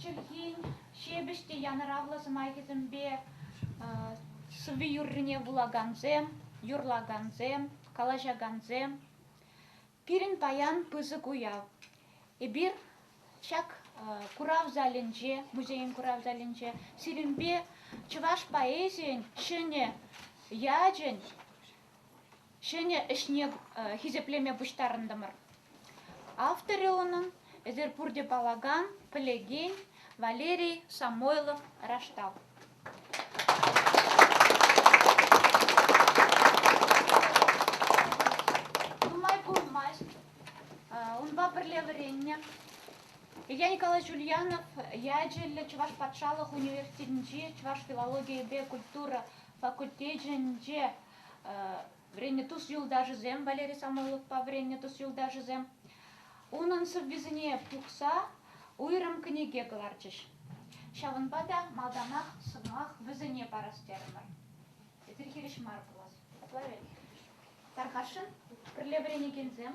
чӗлхин ҫепӗҫ те янӑравлӑ сӑмахӗсемпе сӑвви-юррине вулакансем, юрлакансем, калаҫакансем. Пирӗн паян пысӑк уяв. Эпир ҫак курав залӗнче, музейӗн курав залӗнче сирӗнпе чӑваш поэзийӗн ҫӗнӗ ячӗн ҫӗнӗ ӗҫне хисеплеме пуҫтарӑнтӑмӑр. Авторӗ унӑн эсир пурте паллакан, пӗлекен Валерий Самойлов Раштав. Нумай пулмасть унпа пӗрле вӗреннӗ Илья Николаевич Ульянов ячӗллӗ Чӑваш патшалӑх университетӗнчи чӑваш филологийӗпе культура факультечӗнче вӗреннӗ тус-юлташӗсем, Валерий Самойловпа вӗреннӗ тус-юлташӗсем, унӑн сӑввисене пухса уйрӑм кӗнеке кӑларчӗҫ. Ҫавӑнпа та малтанах сӑмах вӗсене парас терӗмӗр. Эсир хирӗҫ мар пулас. Апла вӗт? Тархасшӑн, пӗрле вӗренекенсем.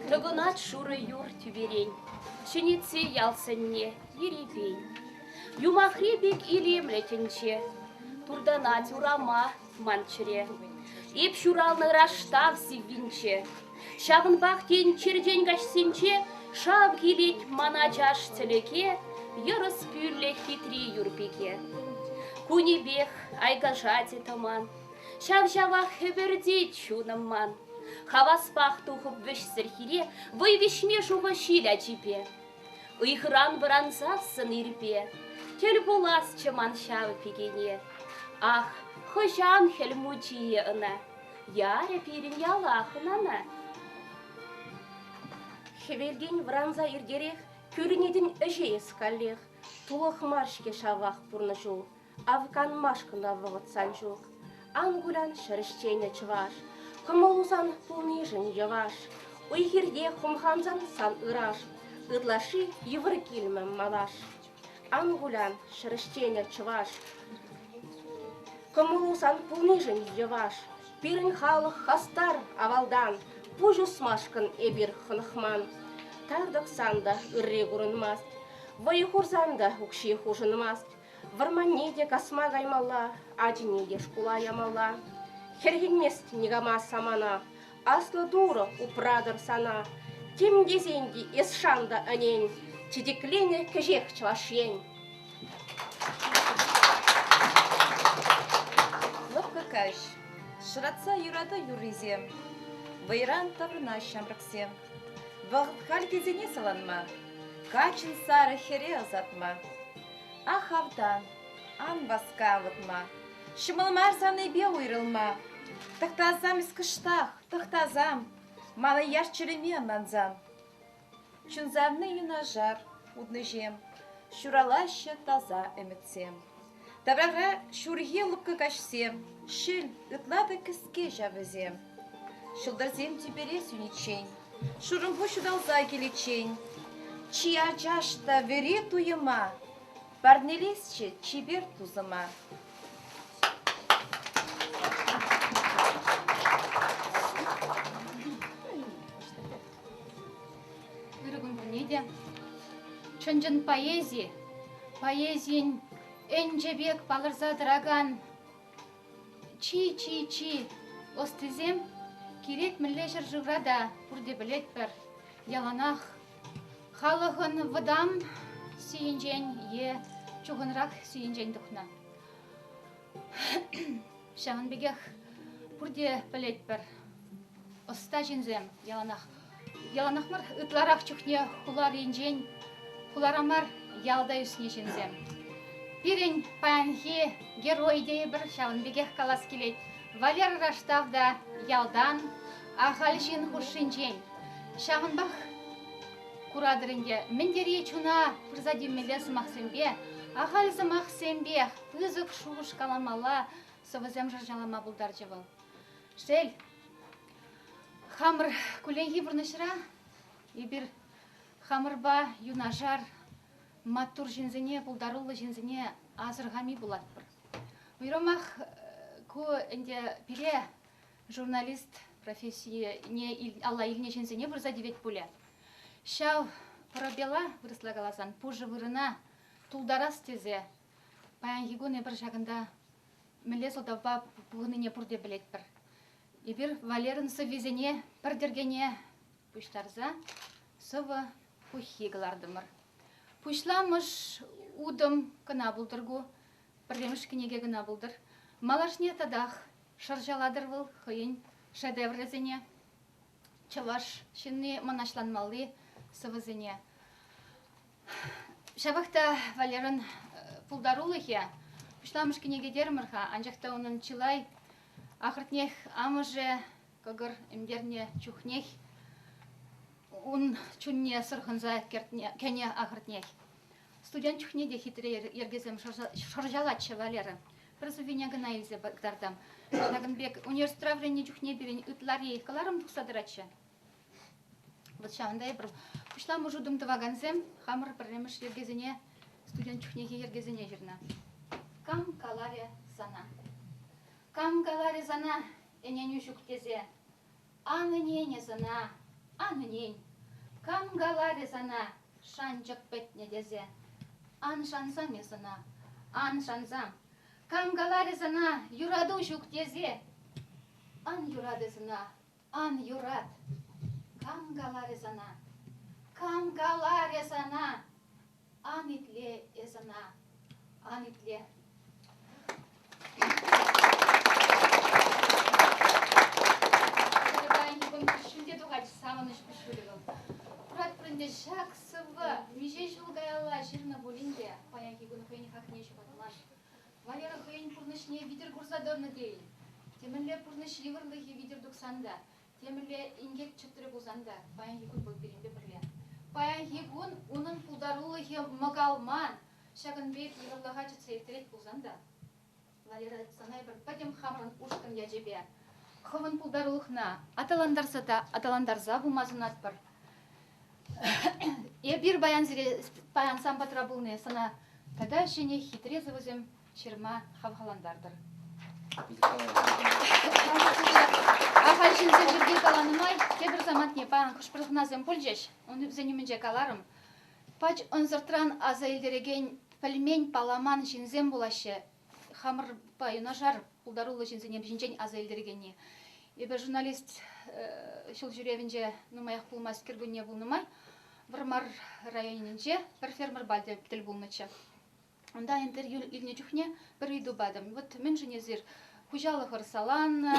Тӑкӑнать шурӑ юр тӳперен, Ҫӗнетсе ял сӑнне ерипен. Юмахри пек илемлӗ тӗнче, Туртӑнать урама ман чӗре. Эп ҫуралнӑ раштав сиввинче. Ҫавӑнпах, тен, черчен каҫсенче шав килет ман ачаш тӗлӗке йӑрӑс пӳллӗ хитре юр пике. Кунӗпех айкашать тӑман, ҫав-ҫавах хӗпӗртет чунӑм ман. Хаваспах тухӑп вӗҫсӗр хире вӑй виҫме шухӑ ҫил ачипе. Ыйхӑран вӑрансассӑн ирпе тӗл пуласчӗ ман ҫав пикене. Ах, хӑҫан Хӗл Мучийӗ ӑна ярӗ пирӗн яла хӑнана? Хӗвелтен вӑранса иртерех кӳренетӗн ӗҫе эс каллех. Тулӑх мар-ҫке шавах пурнӑҫу. Ав канмашкӑн та вӑхӑт сан ҫук. Ан кулян ҫӗр ӗҫченӗ чӑваш, Кӑмӑлу сан пулнишӗн йӑваш. Уй-хирте хумхансан сан ыраш, Ытлашши йывӑр килмӗ малаш. Ан кулян, ҫӗр ӗҫченӗ чӑваш, Кӑмӑлу сан пулнишӗн йӑваш. Пирӗн халӑх хастар авалтан, Пуҫ усмашкӑн эпир хӑнӑхман. Тар тӑксан та ырри курӑнмасть, Вӑй хурсан та укҫи хушӑнмасть. Вӑрманне те касма каймалла, ачине те шкула ямалла. Хӗрхенмест никама самана, Аслӑ Турӑ упратӑр сана. Тем тесен те эс шан та ӗнен, чечекленӗ кӗҫех Чӑваш Ен. Лӑпкӑ каҫ. Шӑратса юрату юррисем. Вӑйран таврӑнаҫ ҫамрӑксем. Вӑхӑт халь килсене саланма, каччӑн сарӑ хӗре ӑсатма. Ах, автан, ан васка авӑтма, ҫӑмӑл мар саннипе уйрӑлма. Тӑхтасам эс кӑштах, тӑхтасам, мана яш чӗреме ӑнлансам. Чун савни юнашар утнӑҫем, ҫуралаҫҫӗ таса ӗмӗтсем. Таврара ҫурхи лӑпкӑ каҫсем, шел, ытла та кӗске ҫав вӗсем. Ҫӑлтӑрсем тӳпере сӳниччен, шурӑмпуҫ ҫуталса киличчен, чи ачаш та вӗри туйӑма парнелесчӗ чипер тусӑма. Ырӑ кун пурне те. Чӑн-чӑн поэзи, поэзин ӗнчӗ пек палӑрса тӑракан чи-чи-чи ӑстисем кирек мӗнле ҫӗршывра та пурте пӗлетпӗр, яланах халӑхӑн вӑтам сийӗнчен е чухӑнрах сийӗнчен тухнӑ. Ҫавӑн пекех пурте пӗлетпӗр, ӑста ҫынсем яланах яланах мар, ытларах чухне хуларинчен хулара мар, ялта ӳснӗ ҫынсем. Пирӗн паянхи герой тейӗпӗр, ҫавӑн пекех калас килет. Валера Раштав та ялтан, ахаль ҫын хушшинчен. Ҫавӑнпах куратӑр ӗнтӗ, мӗн тери чуна пырса тивмелле сӑмахсемпе, ахаль сӑмахсемпех пысӑк шухӑш каламалла сӑвӑсем шӑрҫалама пултарчӗ вӑл. Шел, хамӑр кулленхи пурнӑҫра эпир хамӑрпа юнашар маттур ҫынсене, пултаруллӑ ҫынсене. асӑрхами пулатпӑр. Уйрӑмах ку ӗнтӗ пире журналист профессине алла илнӗ ҫынсене пырса тивет пулӗ. Ҫав пробела, вырӑсла каласан, пушӑ вырӑна тултарас тесе паянхи кун эпир ҫакӑнта мӗнле сӑлтавпа пухӑннине пурте пӗлетпӗр. Эпир Валерӑн сӑввисене пӗр тӗркене пуҫтарса сӑвӑ пуххи кӑлартӑмӑр. Пуҫламӑш утӑм кӑна пултӑр ку, пӗрремӗш кӗнеке кӑна пултӑр. Малашне татах шӑрҫалатӑр вӑл хӑйӗн шедеврӗсене, чӑваш ҫынни мӑнаҫланмалли сӑвӑсене. Ҫапах та Валерӑн пултарулӑхӗ пуҫламӑш кӗнеке терӗмӗр-ха, анчах та унӑн чылай ахӑртнех амӑшӗ кӑкӑр ӗмтернӗ чухнех ун чунне сӑрхӑнса кӗнӗ ахӑртнех. Студент чухне те хитре йӗркесем шӑрҫалатчӗ Валера. Пӗр сӑввине кӑна илсе кӑтартам. Ҫакӑн пек университетра вӗреннӗ чухне пирӗн ытлари кӑларӑм тухса тӑратчӗ. Вот ҫавӑнта эпир пуҫламӑш утӑм тӑвакансем хамӑр пӗрремӗш йӗркесене, студент чухнехи йӗркесене ҫырнӑ. Кам каларӗ сана? Кам каларӗ сана ӗненӳ ҫук тесе? Ан ӗнен эс ӑна, ан ӗнен. Кам каларӗ сана шанчӑк пӗтнӗ тесе? Ан шансам эс ӑна, ан шансам. Кам каларӗ сана юрату ҫук тесе? Ан юрат эс ӑна, ан юрат. Кам каларӗ сана? Кам каларӗ сана? Ан итле эс ӑна, ан итле. Паянхи кун куҫҫульте тухать савӑнӑҫ куҫҫулӗ вӑл. Куратпӑр ӗнтӗ, ҫак сӑвва миҫе ҫул каялла ҫырнӑ пулин те паянхи кун хӑйӗн хакне ҫухатман. Валера хӑйӗн пурнӑҫне витӗр курса тӑнӑ тейӗн. Темӗнле пурнӑҫ йывӑрлӑхӗ витӗр тухсан та Темӗнле инкек чӑтрӗ пулсан та паянхи кун вӑл пирӗнпе пӗрле. Паянхи кун унӑн пултарулӑхӗ мӑкалман, ҫакӑн пек йывӑрлӑха чӑтса ирттерет пулсан та Валера, сана эпир пӗтӗм хамӑрӑн ушкӑн ячӗпе хӑвӑн пултарулӑхна аталантарса та аталантарса пыма сунатпӑр. Эпир паян сире паян сан патра пулни сана тата ҫӗнӗ хитре сӑвӑсем ҫырма хавхалантартӑр. Ахаль ҫынсем пирки каланӑ май тепӗр самантне паян хӑш-пӗр хӑнасем пулчӗҫ. Ун вӗсен умӗнче каларӑм. Пач ӑнсӑртран аса илтерекен пӗлмен, палламан ҫынсем пулаҫҫӗ. Хамӑрпа юнашар пултаруллӑ ҫынсене ҫинчен аса илтерекенни. Эпӗ журналист ҫул ҫӳревӗнче нумаях пулмасть кӗркунне пулнӑ май Вӑрмар районӗнче пӗр фермерпа тӗл пулнӑччӗ. Унта интервью илнӗ чухне пӗр ыйту патӑм. Вот мӗншӗн эсир хуҫалӑхӑр саланнӑ,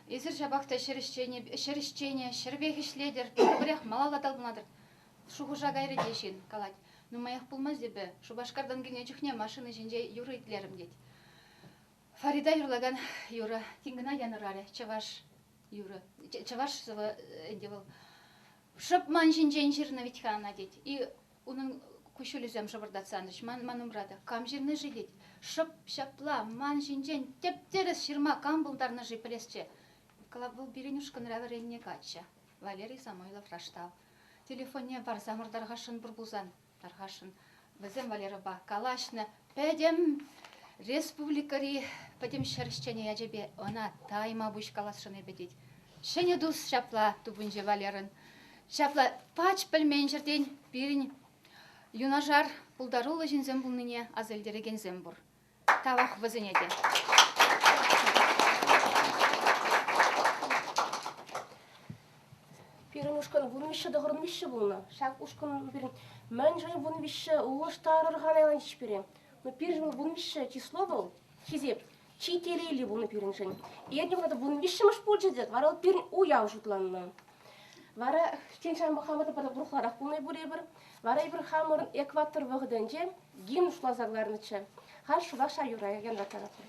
эсир ҫапах та ҫӗр ӗҫченӗ, ҫӗрпех ӗҫлетӗр, пӗрех малалла талпӑнатӑр. Шухӑша кайрӗ те ҫын, калать. Нумаях пулмасть эпӗ Шупашкартан килнӗ чухне машина ҫинче юрӑ итлерӗм тет. Фарида юрлакан юрӑ тин кӑна янӑрарӗ. Чӑваш юрӑ. Чӑваш сӑвӑ ӗнтӗ вӑл. Шӑп ман ҫинчен ҫырнӑ вӗт-ха ӑна тет. И унӑн куҫҫулӗсем шӑпӑртатса анчӗҫ. Ман, ман умра та. Кам ҫырнӑ-ши тет. Шӑп ҫапла ман ҫинчен тӗп-тӗрӗс ҫырма кам пултарнӑ-ши пӗлесчӗ. Вӑл пирӗн ушкӑнра вӗреннӗ каччӑ. Валерий Самойлов Раштав. Телефонне парсамӑр тархасшӑн пур пулсан, тархасшӑн. Вӗсем Валерӑпа калаҫнӑ. Пӗтӗм республикӑри пӗтӗм ҫӗр ӗҫченӗ ячӗпе ӑна тайма пуҫ каласшӑн эпӗ тет. Ҫӗнӗ тус ҫапла тупӑнчӗ Валерӑн. Ҫапла пач пӗлмен ҫӗртен пирӗн юнашар пултаруллӑ ҫынсем пулнине аса илтерекенсем пур. Тавах вӗсене те. Пирӗн ушкӑн 13 тӑхӑрмиҫҫӗ пулнӑ. Ҫак ушкӑн пирӗн мӗншӗн 13 улӑштарӑр-ха найланчӗҫ пире. Но пирӗн 13 число вӑл, хисеп, чи телейли пулнӑ пирӗншӗн. Эрне вӑхӑта 13-мӗш пулчӗ те, вара вӑл пирӗн уяв шутланнӑ. Вара тен ҫавӑнпа хамӑр та урӑхларах пулнӑ пуль эпир. Вара эпир хамӑрӑн экватор вӑхӑтӗнче гимн шутласа кӑларнӑччӗ. Халь шӑпах ҫав юрра янраттаратпӑр.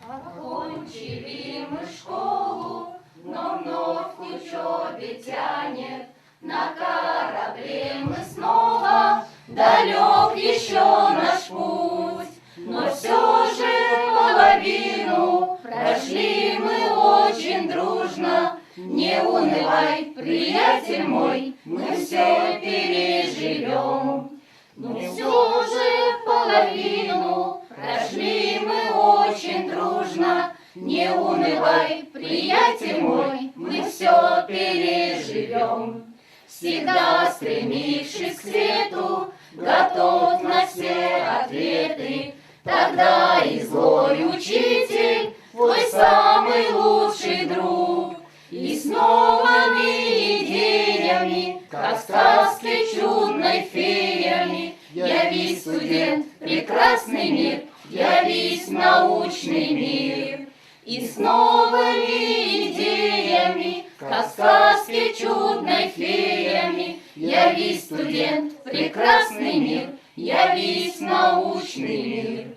Окончили мы школу, но вновь к учебе тянет. На корабле мы снова, далек еще наш путь. Но все же половину прошли мы очень дружно. Не унывай, приятель. приятель мой, мы все переживем. Но все же половину прошли мы очень дружно. Не унывай, приятель мой, мы все переживем. Всегда стремившись к свету, готов на все ответы. Тогда и злой учитель, твой самый лучший друг. И с новыми идеями, как в сказке чудной феями, Явись, студент, прекрасный мир, явись, научный мир. И с новыми идеями, как в сказке чудной феями, Явись, студент, прекрасный мир, явись, научный мир.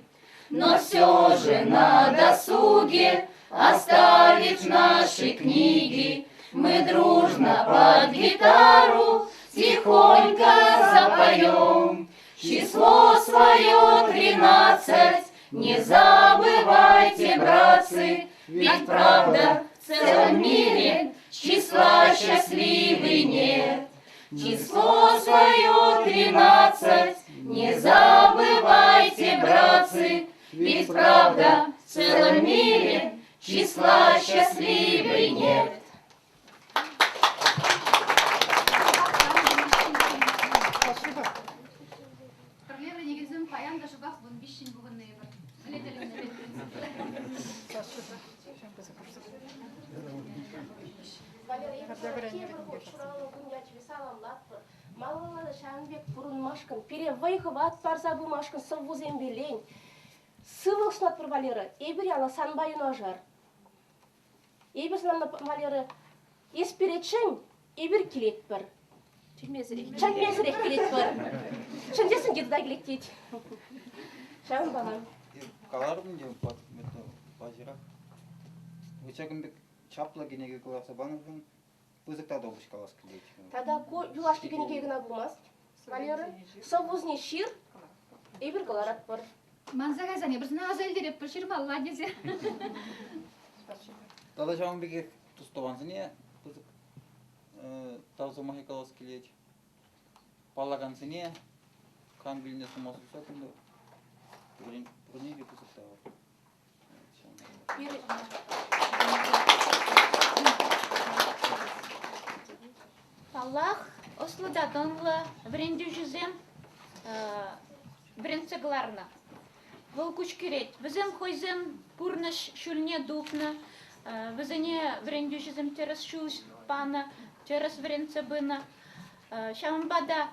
Но все же на досуге, оставив наши книги, Мы дружно под гитару тихонько запоем. Число свое 13 не забывайте, братцы, Ведь правда в целом мире числа счастливый нет. Число свое 13 не забывайте, братцы, Ведь правда в целом мире числа счастливый нет. Пӗрле вӗренекенсем паян та шӑпах 13-ҫӗн пухӑннӑ эпир. Мӗнле тӗлӗннӗ Валерий, тепӗр хут ҫуралнӑ кун ячӗпе саламлатпӑр. Малалла та ҫавӑн пек пурӑнмашкӑн, пире вӑй-хӑват парса пымашкӑн сӑввусемпелен. Сывлӑх сунатпӑр, Валера. Эпир яла санпа юнашар. Эпир сана, Валера, эс пире чӗн, эпир килетпӗр. Чӗнмесӗрех. Чӗнмесӗрех килетпӗр. Чӗнсессӗн те тата килет тет. Ҫавӑнпа. Каларӑм ӗнтӗ паҫӑрах. Ҫакӑн пек чаплӑ кӗнеке кӑларса панӑшӑн пысӑк та тухӑҫ калас килет. Тата ку юлашки кӗнеке кӑна пулмасть, Валера. Сӑввусене ҫыр, эпир кӑларатпӑр. Манса кайсан эпир сана аса илтеретпӗр ҫырмалла тесе. Тата ҫавӑн пекех тус-тӑвансене пысӑк тав сӑмахӗ калас килет. Паллакансене кам килне сума суса кунта пурне те пысӑк тав. Паллах, ӑслӑ та тӑнлӑ вӗрентӳҫӗсем вӗрентсе кӑларнӑ. Вӑл куҫкӗрет. Вӗсем хӑйсем пурнӑҫ ҫулне тупнӑ, вӗсене вӗрентӳҫӗсем тӗрӗс ҫул панӑ, тӗрӗс вӗрентсе пынӑ. Ҫавӑнпа та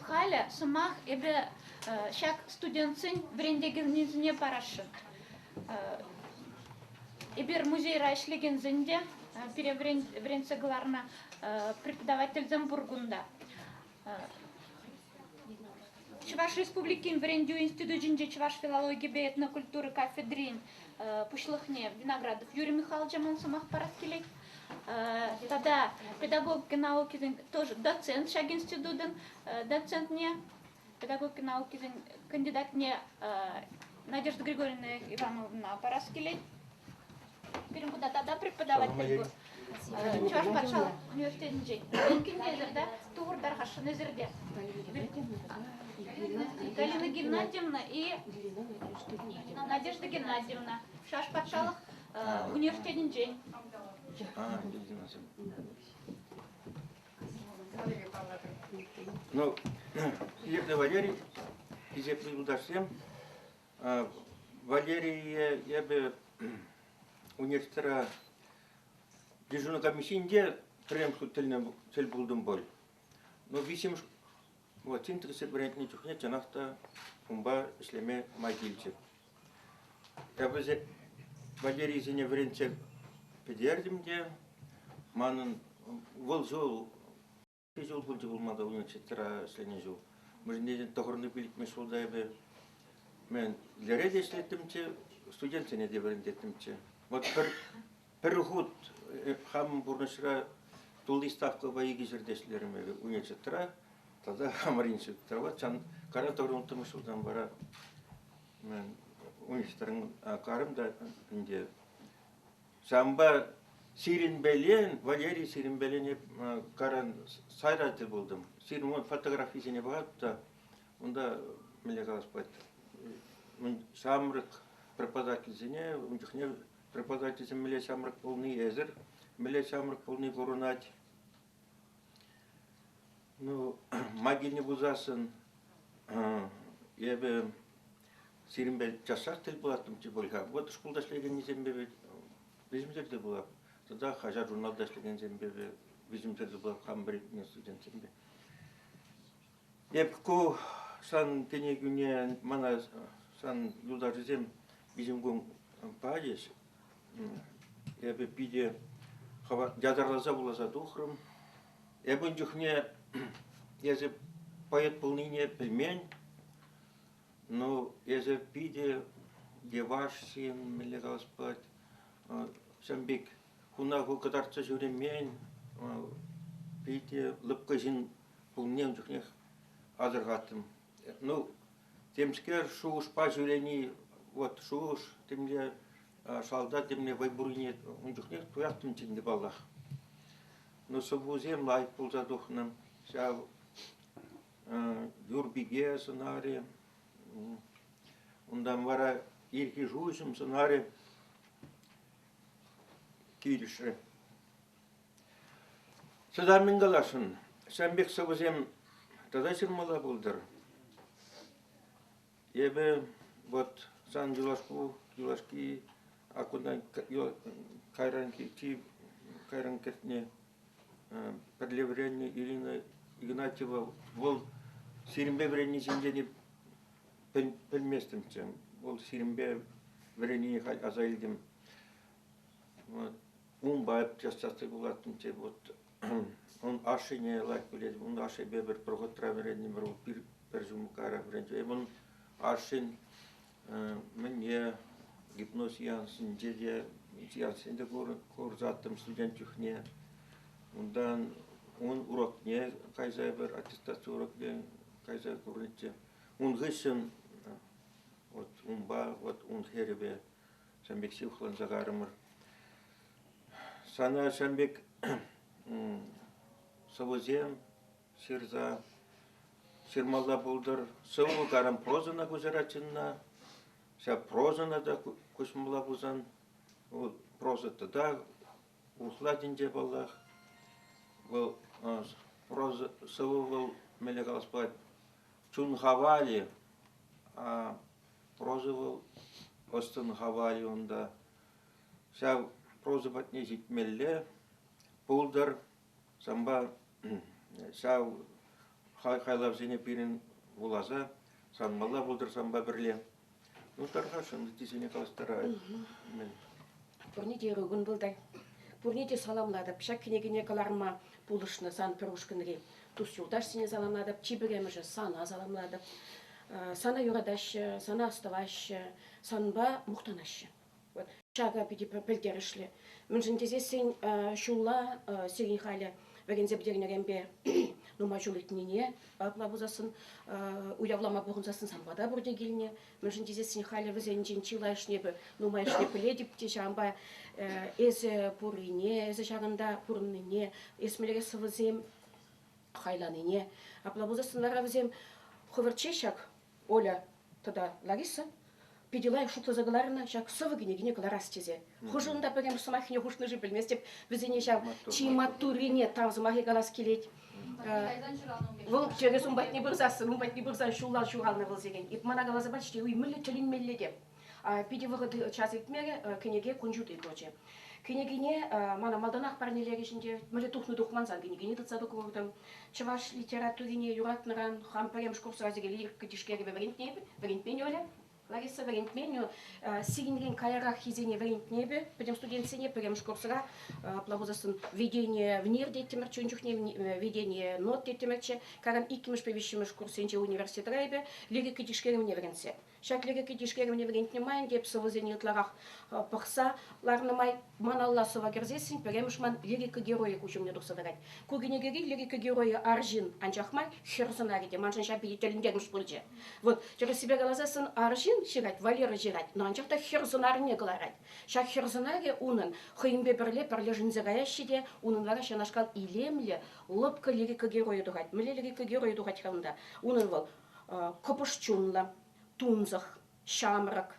Халӗ сӑмах эпӗ ҫак студентсен вӗрентекенӗсене парасшӑн. Эпир музейра ӗҫлекенсен те пире вӗрентсе кӑларнӑ преподавательсем пур кунта. Чӑваш Республикин вӗрентӳ институчӗнче чӑваш филологипе этнокультура кафедрин пуҫлӑхне Виноградов Юрий Михайловича ман сӑмах парас килет. Тата педагогика наукисен тоже доцент ҫак институтӑн доцентне, педагогика наукисен кандидатне Надежда Григорьевна Ивановна парас килет. Пирӗн кунта тата преподаватель пур. Чӑваш патшалӑх университетӗнчен. Иккӗн да? Тухӑр тархасшӑн эсӗр те. Галина Геннадьевна и Надежда Геннадьевна. Чӑваш патшалӑх университетӗнчен. Ну, хисеплӗ Валерий, хисеплӗ юлташсем, Валерие эпӗ университетра дежурный комиссийӗнче пӗрремӗш хут тӗл пултӑм пуль. Но виҫҫӗмӗш вот синтез вӗрентнӗ чухне чӑнах та унпа ӗҫлеме май килчӗ. Эпӗ Валерийсене вӗрентсе пӗтертӗм те манӑн вӑл ҫул ҫул пулчӗ пулман та университетра ӗҫленӗ ҫул. Мӗншӗн тесен тӑхӑрнӑ пилӗкмӗш ҫулта эпӗ мӗн лере те ӗҫлеттӗмччӗ, студентсене те вӗрентеттӗмччӗ. Вот пӗр хут хамӑн пурнӑҫра тулли ставкӑпа икӗ ҫӗрте ӗҫлерӗм эпӗ университетра тата хамӑр институтра. Вот ҫан кара тӑхӑрнӑ ҫултан вара университетран карӑм та ӗнтӗ. Ҫавӑнпа Сирӗнпелен, Валерий сирӗнпелене каран сайра тӗл пултӑм. Сирӗн фотографисене пӑхатӑп та, унта, мӗнле калас пулать, ҫамрӑк преподавательсене, ун чухне преподавательсем мӗнле ҫамрӑк пулни, эсӗр мӗнле ҫамрӑк пулни курӑнать. Ну, ма килнӗ пулсассӑн, эпӗ сирӗнпе часах тӗл пулаттӑмччӗ пуль-ха. Вот шкулта ӗҫлекеннисемпе вӗсемсӗр те пулап. Тата хаҫат-журналта ӗҫлекенсемпе вӗсемсӗр те пулап, хам вӗрентнӗ студентсемпе. Эп ку сан кӗнекӳне мана сан юлташӗсем виҫӗм кун пачӗҫ. Эпӗ питӗ ятарласа вуласа тухрӑм. Эп ун чухне эсӗ поэт пулнине пӗлмен. Ну, эсӗ питӗ йӑваш ҫын, мӗнле калас пулать, ҫавӑн пек хуна ху кӑтартса ҫӳремен, питӗ лӑпкӑ ҫын пулнине ун чухнех асӑрхаттӑм. Ну, темскер шухӑшпа ҫӳрени, вот шухӑш темле шалта темле вӑй пуррине ун чухнех туяттӑмччӗ ӗнтӗ паллах. Ну, сӑввусем лайӑх пулса тухнӑ. Ҫав Юрпике сӑнарӗ, унтан вара Ирхи шуҫӑм сӑнарӗ килӗшрӗ. Сӑта мӗн каласшӑн? Ҫавӑн пек сӑвӑсем тата ҫырмалла пултӑр. Эпӗ вот сан юлашку, юлашки аккунтан кайран кайран кӗртнӗ пӗрле вӗреннӗ Ирина Игнатьева вӑл сирӗнпе вӗренни ҫинчен пӗлместӗмччӗ. Вӑл сирӗнпе вӗреннине халь аса илтӗм. Унпа час-час тӗл пулаттӑмччӗ. Вот ун ашшӗне лайӑх пӗлетӗп. Ун ашшӗпе пӗр проходра вӗрентӗмӗр, пӗр ҫумкара вӗренчӗ. Эп ун ашшӗн мӗнне гипноз сеансӗнче те сеанссенче курсаттӑм студент чухне. Унтан ун урокне кайса пӗр аттестаци урокне кайса курнӑччӗ. Ун хыҫҫӑн вот унпа, вот ун хӗрӗпе ҫавӑн пек ҫывӑхланса карӑмӑр. Сана ҫавӑн пек сӑвӑсем ҫырса ҫырмалла пултӑр. Сӑвӑ карам прозӑна куҫарать ҫынна. Ҫав прозӑна та куҫмалла пулсан, вӑл проза тата урӑхла тӗнче паллах. Вӑл проза, сӑвӑ вӑл, мӗнле калас пулать, чун хавалӗ, а проза вӑл ӑс-тӑн хавалӗ унта. Ҫав проза патне ҫитмелле пултӑр. Ҫавӑнпа ҫав хайлавсене пирӗн вуласа санмалла пултӑр санпа пӗрле. Ну, тархасшӑн ыттисене калаҫтарать. Пурне те ырӑ кун пултӑр. Пурне те саламлатӑп. Ҫак кӗнекене кӑларма пулӑшнӑ сан пӗр ушкӑнри тус-юлташсене саламлатӑп. Чи пӗрремӗшӗ сана саламлатӑп. Сана юратаҫҫӗ, сана астӑваҫҫӗ, санпа мухтанаҫҫӗ. Вот ҫакӑ питӗ пӗлтерӗшлӗ. Мӗншӗн тесессӗн ҫулла сирӗн халӗ вӗренсе пӗтернӗренпе нумай ҫул иртнине апла пулсассӑн уявлама пухӑнсассӑн санпа та пурте килнӗ. Мӗншӗн тесессӗн халӗ вӗсенчен чылайӑшне нумайӑшне пӗлетӗп те ҫавӑнпа эсӗ пуррине, эсӗ ҫакӑнта пурӑннине, эс мӗнле сӑвӑсем хайланине. Апла пулсассӑн вара вӗсем хӑвӑрт ҫеҫ ҫак Оля тата Лариса питӗ лайӑх шутласа кӑларнӑ ҫак сӑвӑ кӗнекине кӑларас тесе. Хӑш унта пӗрремӗш сӑмахне хушнӑ-ши пӗлместӗп. Вӗсене ҫав чи маттуррине тав сӑмахӗ калас килет. Вӑл тӗрӗс ун патне пырсассӑн, ун патне пырсан ҫулла ҫуралнӑ вӑл сирӗн. Эп мана каласа пачӗ те, уй, мӗнле тӗлӗнмелле те. Питӗ вӑхӑт час иртмерӗ, кӗнеке кун ҫути курчӗ. Кӗнекене мана малтанах парнелерӗҫ ӗнтӗ. Мӗнле тухнӑ-тухман сан кӗнекене тытса тухрӑм. Чӑваш литературине юратнӑран хам пӗрремӗш курсра сире лирика тишкерӗвӗ вӗрентнӗ эпӗ, вӗрентмен Оля. Лариса вӗрентмен, сирӗнрен каяраххисене вӗрентнӗ эпӗ, пӗтӗм студентсене пӗрремӗш курсра, апла пулсассӑн введение в НИР теттӗмӗрччӗ ун чухне, введение нот теттӗмӗрччӗ. Кайран иккӗмӗшпе виҫҫӗмӗш курссенче университетра эпӗ лирика тишкерӗвне вӗрентсе. Ҫак лирика тишкерӗвне вӗрентнӗ май ӗнтӗ эп сӑвӑсене ытларах пӑхса ларнӑ май малалла сӑвӑ кӗрсессӗн пӗрремӗш ман лирика геройӗ куҫ умне тухса тӑрать. Ку кӗнекери лирика геройӗ арҫын, анчах мар хӗр сӑнарӗ те маншӑн ҫав питӗ тӗлӗнтермӗш пулчӗ. Вот тӗрӗссипе каласассӑн арҫын. Арҫын ҫырать, Валера ҫырать, но анчах та хӗр сӑнарне кӑларать. Ҫак хӗр сӑнарӗ унӑн хӑйӗнпе пӗрле пӗрлешӗнсе каяҫҫӗ те унӑн вара ҫавнашкал илемлӗ, лӑпкӑ лирика геройӗ тухать. Мӗнле лирика геройӗ тухать-ха унта? Унӑн вӑл кӑпӑш чунлӑ, тунсӑх, ҫамрӑк,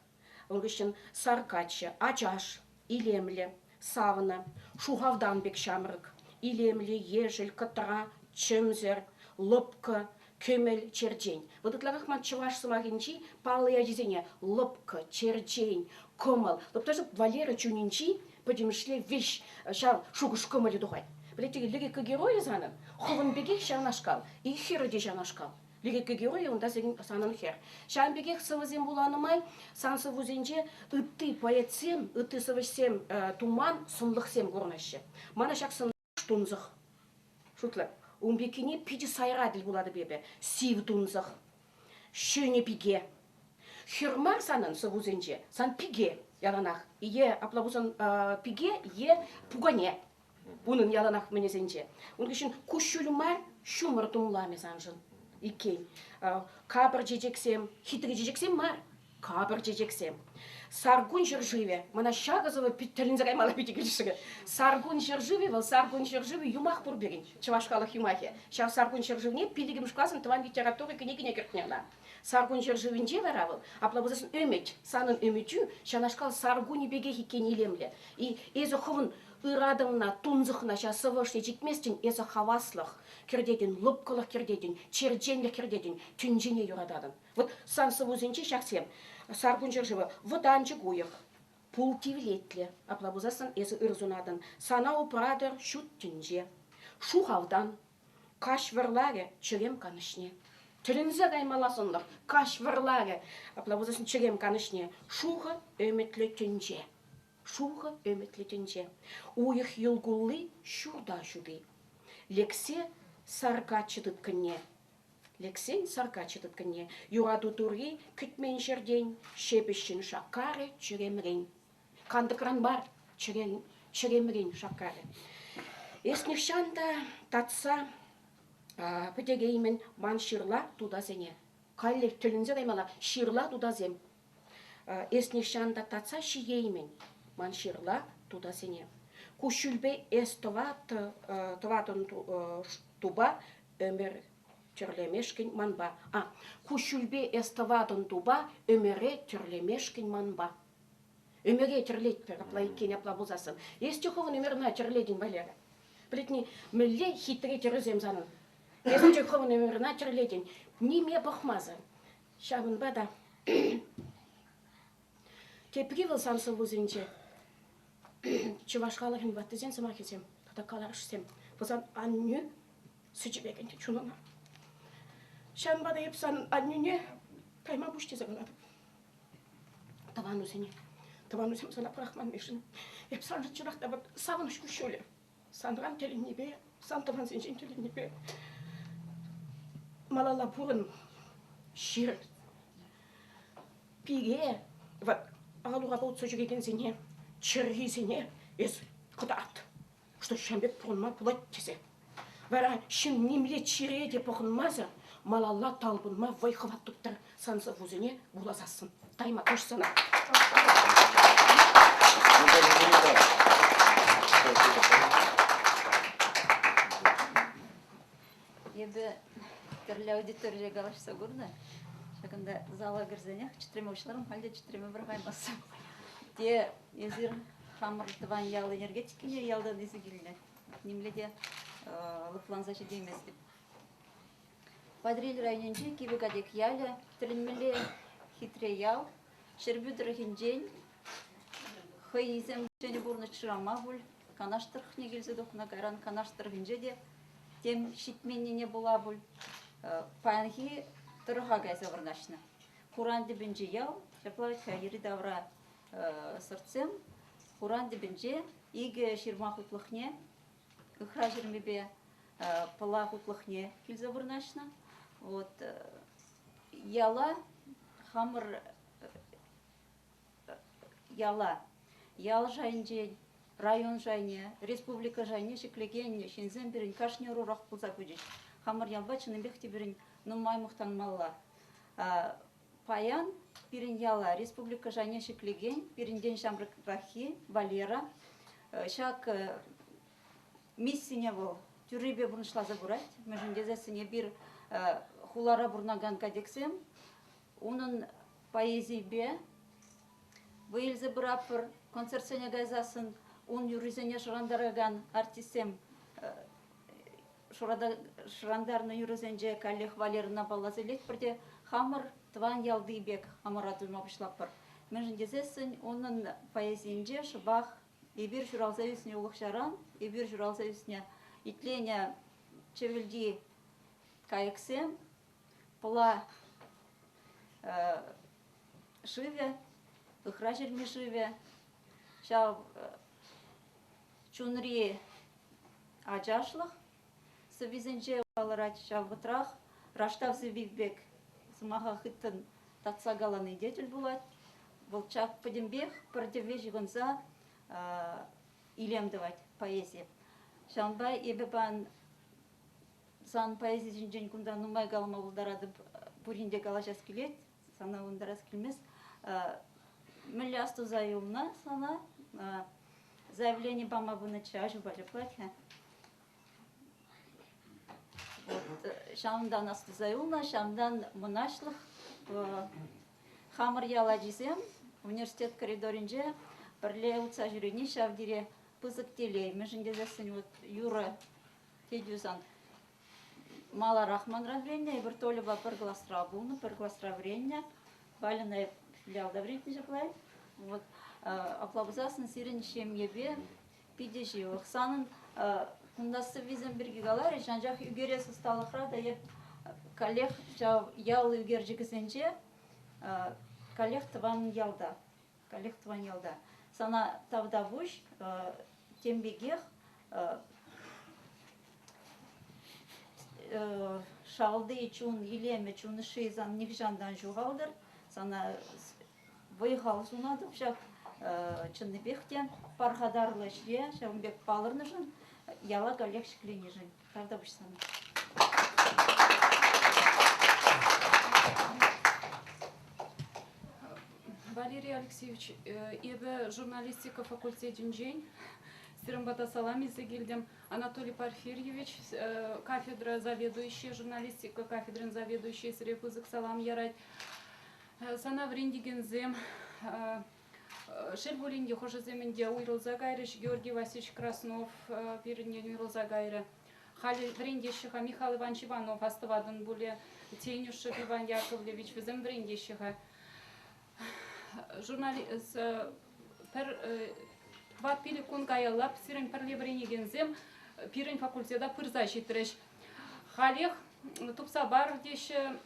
ун хыҫҫӑн сар каччӑ, ачаш, илемлӗ, савнӑ, шухавтан пек ҫамрӑк, илемлӗ, ешӗл, кӑтра, чӗмсӗр, лӑпкӑ, кӗмӗл, черчен. Вот ытларах ман чӑваш сӑмахӗнчи паллӑ ячӗсене лӑпкӑ, черчен, кӑмӑл. Лӑпташӑ Валера чунӗнчи пӗтӗмӗшле веҫ ҫав шухӑш-кӑмӑлӗ тухать. Пӗлетӗр лирика геройӗ санӑн хӑвӑн пекех ҫавнашкал, и хӗрӗ те ҫавнашкал. Лирика геройӗ унта санӑн хӗр. Ҫавӑн пекех сӑвӑсем вуланӑ май сан сӑввусенче ытти поэтсем, ытти сӑвӑҫсем туман сӑнлӑхсем курӑнаҫҫӗ. Мана ҫак сӑн тунсӑх. Шутлӑ. Ун пеккине питӗ сайра тӗл пулатӑп эпӗ. Сив тунсӑх. Ҫӗнӗ пике. Хӗр мар санӑн сӑввусенче, сан пике яланах. Е апла пулсан пике, е пукане. Унӑн яланах мӗнӗсенче. Ун хыҫҫӑн куҫҫуль мар, ҫумӑр тумламӗ саншӑн иккен. Капӑр чечексем, хитре чечексем мар, капӑр чечексем. Саркун ҫӗршывӗ. Мана ҫакӑ сӑвӑ пит тӗлӗнсе каймалла питӗ килӗшрӗ. Саркун ҫӗршывӗ вӑл Саркун ҫӗршывӗ юмах пур пирӗн, чӑваш халӑх юмахӗ. Ҫав Саркун ҫӗршывне пиллӗкмӗш класӑн тӑван литература кӗнекине кӗртнӗ ӑна. Саркун ҫӗршывӗнче вара вӑл, апла пулсассӑн ӗмӗт, санӑн ӗмӗтӳ ҫавнашкал саркунӗ пекех иккен илемлӗ. И эсӗ хӑвӑн ыратӑвна, тунсӑхна ҫав сӑвӑ ӑшне чикместӗн, эсӗ хаваслӑх кӗртетӗн, лӑпкӑлӑх кӗртетӗн, черченлӗх кӗртетӗн, тӗнчене юрататӑн. Вот сан сӑввусенче ҫаксем, Саркун ҫӗршывӗ, вӑтанчӑк уйӑх, пул тивлетлӗ, апла пулсассӑн эсӗ ыр сунатӑн, сана упратӑр ҫут тӗнче. Шухалтан, Каҫ вӑрларӗ чӗрем канӑҫне. Тӗлӗнсе каймалла сӑнлӑх. Каҫ вӑрларӗ. Апла пулсассӑн чӗрем канӑҫне. Шухӑ ӗмӗтлӗ тӗнче. Шухӑ ӗмӗтлӗ тӗнче. Уйӑх йӑл кулли ҫурта ҫути. Лексе сар каччӑ тыткӑнне. Лексен сар каччӑ тыткӑнне. Юрату турри кӗтмен ҫӗртен ҫепӗҫҫӗн шаккарӗ чӗремрен. Кантӑкран мар, чӗремрен шаккарӗ. Эс нихҫан та татса пӗтереймӗн ман ҫырла тутасене. Каллех тӗлӗнсе каймалла, ҫырла тутасем. Эс нихҫан та татса ҫиеймӗн ман ҫырла тутасене. Куҫҫульпе эс тӑватӑн тупа ӗмӗр тӗрлемешкӗн манпа. А, куҫҫульпе эс тӑватӑн тупа ӗмӗре тӗрлемешкӗн манпа. Ӗмӗре тӗрлетпӗр, апла иккен, апла пулсассӑн. Эс те хӑвӑн ӗмӗрна тӗрлетӗн, Валера. Пӗлетни, мӗнле хитре тӗрӗсем санӑн. Эс те хӑвӑн ӗмӗрна тӗрлетӗн, ниме пӑхмасӑр. Ҫавӑнпа та тепри вӑл сан сӑввусенче чӑваш халӑхӗн ваттисен сӑмахӗсем тата каларӑшсем. Вӑл аннӳ сӗчӗ пек ӗнтӗ чунӑма. Ҫавӑнпа та эп санӑн аннӳне кайма пуҫ тесе калатӑп. Тӑванусене, тӑванусем сана пӑрахманнишӗн эп саншӑн чӑнах та савӑнӑҫ куҫҫулӗ. Санран тӗлӗннипе, сан тӑвансенчен тӗлӗннипе малалла пурӑн, ҫыр. Пире, вот ал-урапа утса ҫӳрекенсене, чӗррисене эс кӑтарт. что ҫавӑн пек пурӑнма пулать тесе. Вара ҫын нимле чире те пӑхӑнмасӑр малалла талпӑнма вӑй-хӑват туптӑр сан сӑввусене вуласассӑн. Тайма пуҫ сана. Эпӗ тӗрлӗ аудиторире калаҫса курнӑ. Ҫакӑнта зала кӗрсенех чӗтреме пуҫларӑм, халь те чӗтреме пӑрахаймастӑп. Те эсир хамӑр тӑван ял энергетикине ялтан илсе килнӗ. Нимле те лӑпланса ҫитейместӗп. Патӑрьел районӗнчи Кивӗ Катек ялӗ тӗлӗнмелле хитре ял. Ҫӗрпӳ тӑрӑхӗнчен хӑйсем ҫӗнӗ пурнӑҫ шырама пуль Канаш тӑрӑхне килсе тухнӑ. Кайран Канаш тӑрӑхӗнче те тем ҫитменнине пула пуль паянхи тӑрӑха кайса вырнаҫнӑ. Хуран тӗпӗнчи ял, ҫапла вӗт-ха, йӗри-тавра сӑртсем. Хуран тӗпӗнче икӗ ҫырма хутлӑхне, Ыхра ҫырмипе Пӑла хутлӑхне килсе вырнаҫнӑ. Вот яла хамӑр яла, ял шайӗнчен, район шайне, республика шайне ҫӗклекен ҫынсем пирӗн кашни ӑрурах пулса пычӗҫ. Хамӑр ялпа чӑннипех те пирӗн нумай мухтанмалла. Паян пирӗн яла республика шайне ҫӗклекен пирӗнтен ҫамрӑкраххи Валера ҫак миссине вӑл тӳррипе пурнӑҫласа пырать. Мӗншӗн тесессӗн эпир хулара пурӑнакан катексем унӑн поэзийӗпе вӑй илсе пыратпӑр. Концертсене кайсассӑн ун юррисене шӑрантаракан артистсем шӑрантарнӑ юрӑсенче каллех Валерӑна палласа илетпӗр те хамӑр тӑван ялти пек хамӑра туйма пуҫлатпӑр. Мӗншӗн тесессӗн унӑн поэзийӗнче шӑпах эпир ҫуралса ӳснӗ улӑх-ҫаран, эпир ҫуралса ӳснӗ итленӗ чӗвӗлти кайӑксем, Пӑла шывӗ, Ыхра ҫырми шывӗ, ҫав чунри ачашлӑх сӑввисенче палӑрать. Ҫав вӑхӑтрах раштав сӑвви пек сӑмаха хыттӑн татса калани те тӗл пулать. Вӑл чак пӗтӗмпех пӗр тӗвве ҫыхӑнса илем тӑвать поэзи. Ҫавӑнпа эпӗ пан сан поэзи ҫинчен кунта нумай калама пултаратӑп. Пурин те калаҫас килет, сана ывӑнтарас килмест. Мӗнле астуса юлнӑ сана? Заявлени пама пынӑччӗ, аҫупа ҫаплать-ха. Вот, ҫавӑнтан астуса юлнӑ, ҫавӑнтан мӑнаҫлӑх. Хамӑр ял ачисем университет коридорӗнче пӗрле утса ҫӳрени ҫав тери пысӑк телей. Мӗншӗн тесессӗн вот юрӑ тетӳ сан маларах манран вӗреннӗ. Эпир Тольӑпа пӗр класра пулнӑ, пӗр класра вӗреннӗ. Вальӑна филиалта вӗрентнӗ ҫапла. Вот. Апла пулсассӑн сирӗн ҫемьепе питӗ ҫывӑх. Санӑн кунта сӑввисем пирки каларӗҫ, анчах ӳкерес ӑсталӑхра та эп каллех ҫав ял ӳкерчӗкӗсенче каллех тӑван ялта. Каллех тӑван ялта. Сана тавтапуҫ, тем пекех шалти чун илемӗ, чун ӑшши сан нихӑҫантан ҫухалтӑр. Сана вӑй-хал сунатӑп ҫак чӑннипех те пархатарлӑ ӗҫре ҫавӑн пек палӑрнӑшӑн, яла каллех ҫӗкленишӗн. Тавтапуҫ сана. Валерий Алексеевич, эпӗ журналистика факультетӗнчен сирӗн пата салам илсе килтӗм. Анатолий Порфирьевич, кафедра заведующийӗ, журналистика кафедрин заведующийӗ сире пысӑк салам ярать. Сана вӗрентекенсем, шел пулин те, хӑшӗсем ӗнтӗ уйрӑлса кайрӗҫ. Георгий Васильевич Краснов пирӗнтен уйрӑлса кайрӗ. Халӗ вӗрентеҫҫӗ-ха Михаил Иванович Иванов, астӑватӑн пулӗ, Тенюшев Иван Яковлевич, вӗсем вӗрентеҫҫӗ-ха. Журналист пӗр тӑват-пилӗк кун каялла сирӗн пӗрле вӗренекенсем пирӗн факультета пырса ҫитрӗҫ. Халех тупса пар теҫҫӗ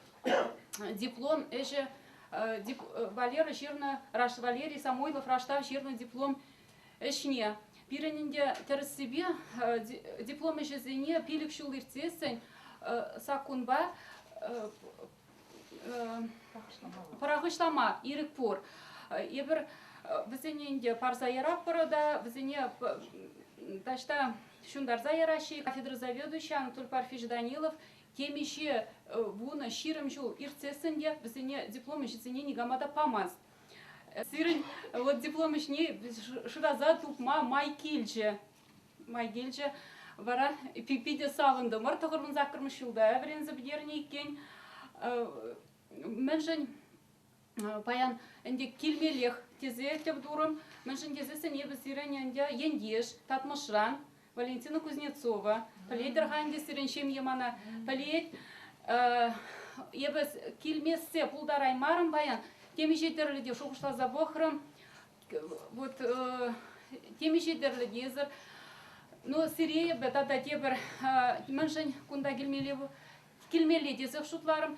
диплом ӗҫӗ Валера ҫырнӑ, Валерий Самойлов Раштав ҫырнӑ диплом ӗҫне. Пирӗн ӗнтӗ тӗрӗссипе диплом ӗҫӗсене пилӗк ҫул иртсессӗн саккунпа пӑрахӑҫлама ирӗк пур. Эпир вӗсене ӗнтӗ парса яратпӑр та вӗсене таҫта ҫунтарса яраҫҫӗ. Кафедра заведующийӗ Анатолий Парфич Данилов темиҫе 10, 20 ҫул иртсессӗн те вӗсене диплом ӗҫӗсене никама та памасть. Сирӗн вот диплом ӗҫне шыраса тупма май килчӗ. Май килчӗ. Вара питӗ савӑнтӑмӑр. 98-мӗш ҫулта вӗренсе пӗтернӗ иккен. Мӗншӗн паян ӗнтӗ килмеллех тесе тӗв турӑм. Мӗншӗн тесессӗн эпӗ сирӗн ӗнтӗ ентеш Татмӑшран Валентина Кузнецова. Пӗлетӗр-ха ӗнтӗ сирӗн ҫемье мана пӗлет. Эпӗ килмессе пултараймарӑм паян. Темиҫе тӗрлӗ те шухӑшласа пӑхрӑм. Вот темиҫе тӗрлӗ тесӗр. Ну, сире эпӗ тата тепӗр мӗншӗн кунта килмелле килмелле тесех шутларӑм.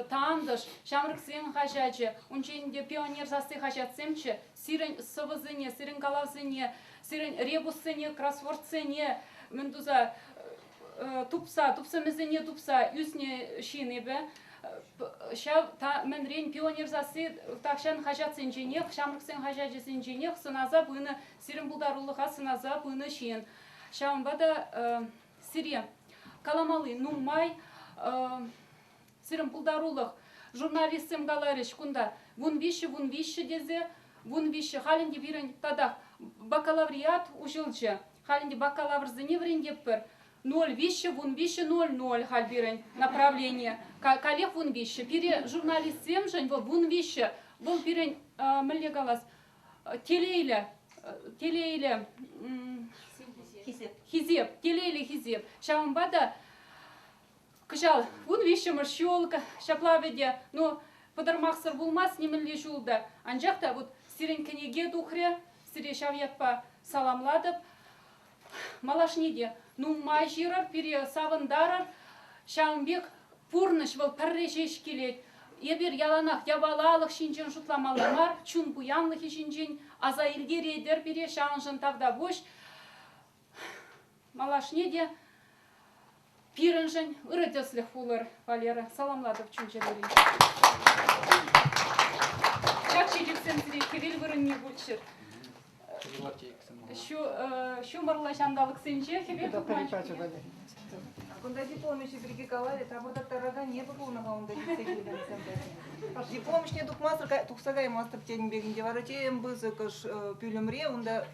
Тантӑш, Ҫамрӑксен хаҫачӗ, унччен те Пионер сасси хаҫатсемччӗ. Сирӗн сӑвӑсене, сирӗн калавсене, сирӗн ребуссене, кроссвордсене мӗн туса тупса, тупсӑмӗсене тупса ӳснӗ ҫын эпӗ. Ҫав мӗнрен Пионер сасси тахҫан хаҫатсенченех, ҫамрӑксен хаҫачӗсенченех сӑнаса пынӑ, сирӗн пултарулӑха сӑнаса пынӑ ҫын. Ҫавӑнпа та сире каламалли нумай. Сирӗн пултарулӑх. Журналистсем каларӗҫ кунта 13 13 тесе, 13 халь ӗнтӗ пирӗн татах бакалавриат уҫӑлчӗ. Халь ӗнтӗ бакалаврсене вӗрентетпӗр. 03 13 00 халь пирӗн направление. Каллех 13. Пире журналистсемшӗн вӑл 13. Вӑл пирӗн, мӗнле калас, телейлӗ, телейлӗ хисеп. Хисеп, телейлӗ хисеп. Ҫавӑнпа та кӑҫал 13-мӗш ҫул ҫапла вӗтӗ, ну, пӑтӑрмахсӑр пулмасть нимӗнле ҫул та. Анчах та вот сирӗн кӗнеке тухрӗ, сире ҫав ятпа саламлатӑп. Малашне те нумай ҫырӑр, пире савӑнтарӑр. Ҫавӑн пек пурнӑҫ вӑл пӗрре ҫеҫ килет. Эпир яланах япалалӑх ҫинчен шутламалла мар, чун пуянлӑхӗ ҫинчен аса илтеретӗр пире, ҫавӑншӑн тавтапуҫ. Малашне те пирӗншӗн ырӑ тӗслӗх пулӑр, Валера. Саламлатӑп чун-чӗререн. Ҫак чечексем сире хӗвел вырӑнне пулччӑр. Ҫумӑрлӑ ҫанталӑксенче хӗвел тухман чухне. Кунта диплом ӗҫӗ пирки каларӗ, тапӑртаттаракан эпӗ пулнӑ-ха унта ҫитсе килтӗм. Диплом ӗҫне тухмасӑр тухса каймастӑп тенӗ пек ӗнтӗ. Вара тем пысӑкӑш пӳлӗмре унта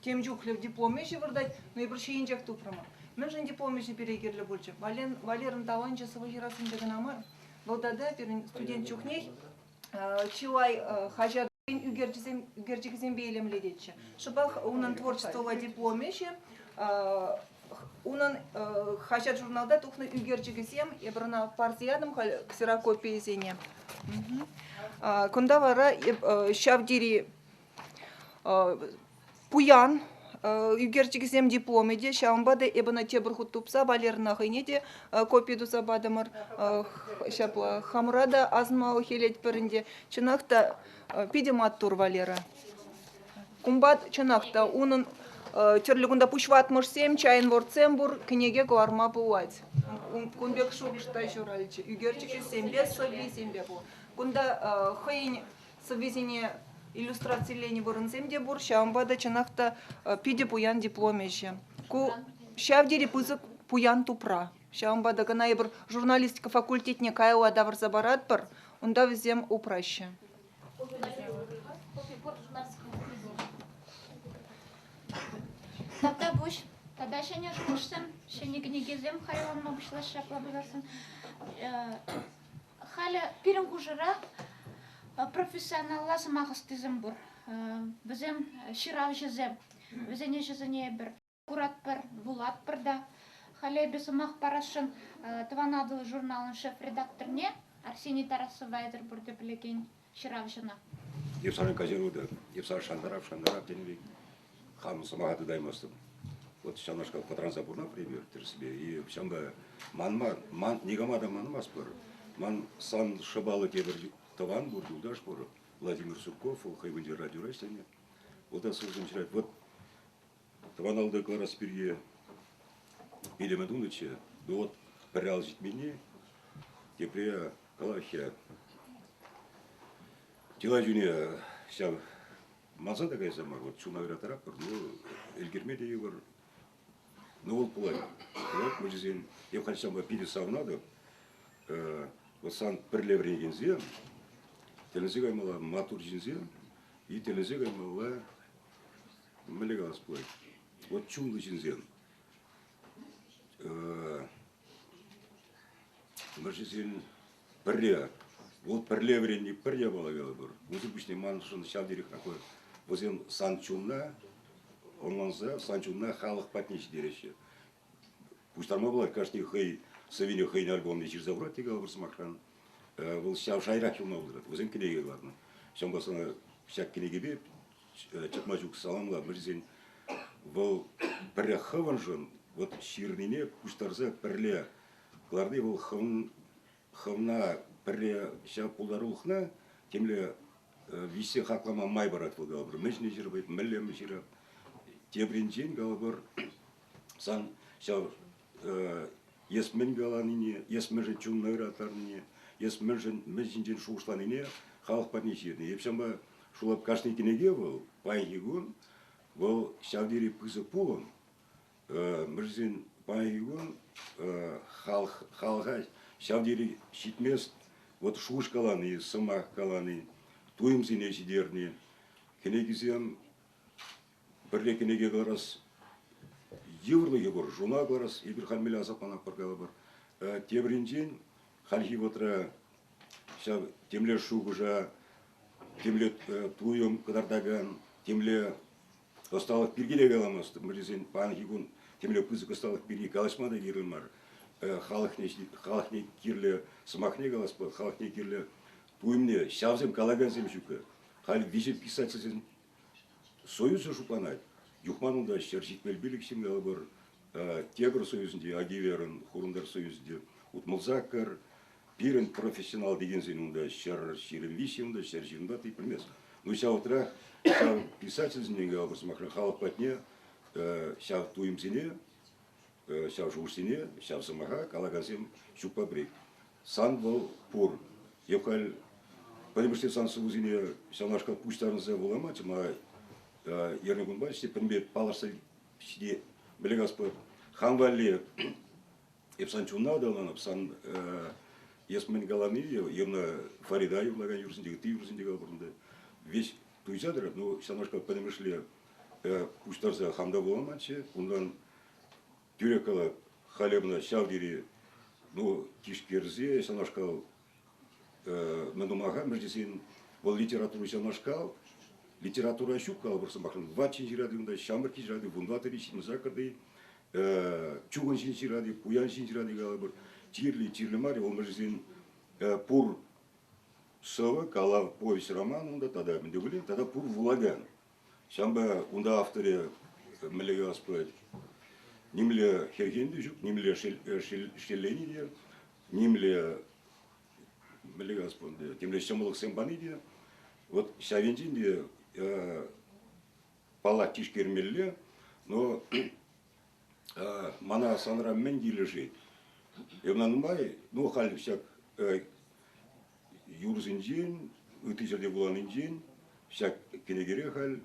тем чухлӗ диплом ӗҫӗ выртать, но эпир ҫийӗнчех тупрӑмӑр. Мӗншӗн диплом ӗҫӗ пире кирлӗ пулчӗ? Валерӑн таланчӗ сӑвӑ ҫырассинче кӑна мар. Вӑл тата пирӗн студент чухнех чылай хаҫат ӳкерчӗкӗсемпе илемлететчӗ. Шӑпах унӑн творчествӑлла диплом ӗҫӗ, унӑн хаҫат-журналта тухнӑ ӳкерчӗкӗсем, эпир ӑна парса ятӑм халь ксерокопийӗсене. Кунта вара ҫав тери пуян ӳкерчӗкӗсем дипломӗ те, ҫавӑнпа та эп ӑна тепӗр хут тупса Валерӑна хӑйне те копи туса патӑмӑр. Ҫапла хамӑра та асӑнмалӑх илетпӗр ӗнтӗ. Чӑнах та питӗ маттур Валера. Кунпа чӑнах та унӑн тӗрлӗ кунта пуҫватмӑшсем, чайнвордсем пур, кӗнеке кӑларма пулать. Кун пек шухӑш та ҫуралчӗ. Ӳкерчӗкӗсемпе, сӑввисемпе пур. Кунта хӑйӗн сӑввисене иллюстрациленӗ вырӑнсем те пур, ҫавӑнпа та чӑнах та питӗ пуян диплом ӗҫӗ. Ку ҫав тери пысӑк пуян тупра. Ҫавӑнпа та кӑна эпир журналистика факультетне каялла тавӑрса паратпӑр, унта вӗсем упраҫҫӗ. Тавтапуҫ. Тата ҫӗнӗ шухӑшсем, ҫӗнӗ кӗнекесем хайланма пуҫлаҫҫӗ апла пулсассӑн. Халӗ пирӗн хушӑра профессионалла сӑмах ӑстисем пур. Вӗсем ҫыравҫӑсем. Вӗсен ӗҫӗсене эпир куратпӑр, вулатпӑр та. Халӗ эпӗ сӑмах парасшӑн Тӑван Атӑл журналӑн шеф-редакторне Арсений Тарасова эсир пурте пӗлекен ҫыравҫӑна. Эп санӑн каҫару та, эп сана шантарап, шантарап тенӗ пек хам сӑмаха тытаймастӑп. Вот ҫавнашкал пӑтранса пурӑнатпӑр эпир тӗрӗссипе. И ҫавӑнпа манма, ман, никама та манмастпӑр. Ман сан шӑпаллӑ тепӗр тӑван пур, юлташ пур, Владимир Сурков, вӑл хӑй кунче радиора ӗҫленӗ. Вӑл та сӑвӑсем ҫырать. Вот тӑван алта кӑларас пирки илеме тунӑччӗ. Ну вот пӗрре ал ҫитменни, тепре калаҫҫӗ. Чылай чуне ҫав манса та кайса мар, вот чуна ыраттаратпӑр, ну, ӗлкӗрме те йывӑр. Ну, вӑл пулать. Пулать, мучӗсен, эп халь ҫавӑнпа питӗ савӑнатӑп. Вот сан пӗрле вӗренекенсем, тӗлӗнсе каймалла маттур ҫынсем, и тӗлӗнсе каймалла, мӗнле калас пулать, вот чунлӑ ҫынсем. Мӗншӗн Пӗрре, вӑл пӗрле вӗренни пӗр япала калӑпӑр. Унсӑр пуҫне маншӑн ҫав тери хаклӑ. Вӗсем сан чунна ӑнланса, сан чунна халӑх патне ҫитереҫҫӗ. Пуҫтарма пулать кашни хӑй сӑввине хӑйӗн альбомне ҫырса хурать те калӑпӑр сӑмахран. Вӑл ҫав шайрах юлма пултарать. Вӗсем кӗнеке кӑларнӑ. Ҫавӑнпа сана ҫак кӗнекепе чӑтма ҫук саламла. Вӗсен вӑл пӗрре хӑвӑншӑн вот ҫырнине пуҫтарса пӗрле кӑларни вӑл хӑвӑн хӑвна пӗрре ҫав пултарулӑхна темле виҫсе хаклама май парать вӑл калӑпӑр. Мӗншӗн ҫырӑп, мӗнле ҫырӑп. Тепринчен калӑпӑр, сан ҫав эс мӗн каланине, эс мӗншӗн чунна ыраттарнине, эс мӗншӗн мӗн ҫинчен шухӑшланине халӑх патне ҫырнӑ. Эп ҫавӑнпа шулап кашни кӗнеке вӑл паянхи кун вӑл ҫав тери пысӑк пулӑм. Мӗншӗн паянхи кун халӑх, халӑха ҫав тери ҫитмест. Вот шухӑш калани, сӑмах калани, туйӑмсене ҫитерни, кӗнекисем пӗрле кӗнеке кӑларас йывӑрлӑхӗ пур, журнал кӑларас, эпир халь мӗнле асапланатпӑр калӑпӑр. Тепӗринчен хальхи вӑхӑтра ҫав темле шухӑша, темле туйӑм кӑтартакан, темле ӑсталӑх пирки те каламастӑп. Мӗншӗн паянхи кун темле пысӑк ӑсталӑх пирки калаҫма та кирлӗ мар. Халӑхне, халӑхне кирлӗ сӑмахне калас пулать, халӑхне кирлӗ туйӑмне ҫавсем калакансем ҫуккӑ. Халь виҫӗ писательсен союзӗ шутланать. Юхман унта 175 ҫын калӑпӑр. Тепӗр союзӗнче, Агиверӑн Хурӑнтар союзӗнче 68. Пирӗн профессионал текенсен унта 123 унта, 124 ты пӗлмест. Ну, ҫав вӑхӑтрах ҫав писательсенчен калӑпӑр сӑмахран, халӑх патне ҫав туйӑмсене, ҫав шухӑшсене, ҫав сӑмаха калакансем ҫукпа пӗрех. Сан вӑл пур. Эп халь пӗтӗмӗшле сан сӑвӑсене ҫавнашкал пуҫтарӑнса вулама чӑма эрнекунпа ӗҫте пӗтӗмпе палӑртса ҫити мӗнле калас хам валли эп сан чунна аталанӑп, сан эс мӗн калани Евна Фарида юрлакан юрӑсенче, ытти юрӑсенче калӑпӑр унта веҫ туйса тӑрать, ну ҫавнашкал пӗтӗмӗшле пуҫтарса хам та вуламанччӗ. Унтан тӳрех калап, халӗ мана ҫав тери ну тишкерсе ҫавнашкал мӗн тума-ха, мӗш тесен вӑл литература ҫавнашкал, литература ҫук калӑпӑр сӑмахран, ват ҫын ҫырать унта, ҫамрӑк ҫырать, вунтӑваттӑри, 28-ти, чухӑн ҫын ҫырать, пуян ҫын ҫырать калӑпӑр, чирлӗ, чирлӗ мар, вӑл мӗш тесен пур сӑвӑ, калав, повесть, роман унта тата мӗн те пулин, тата пур вулакан. Ҫавӑнпа унта авторӗ мӗнле калас пулать, нимле хӗрхен те ҫук, нимле шеллени те, нимле мӗнле калас пулать, темле ҫӑмӑллӑхсем пани те. Вот ҫав енчен те паллах тишкермелле, но мана санра мӗн килӗшет? Эп ӑна нумай, ну халь ҫак юрӑсенчен, ытти ҫӗрте вуланинчен ҫак кӗнекере халь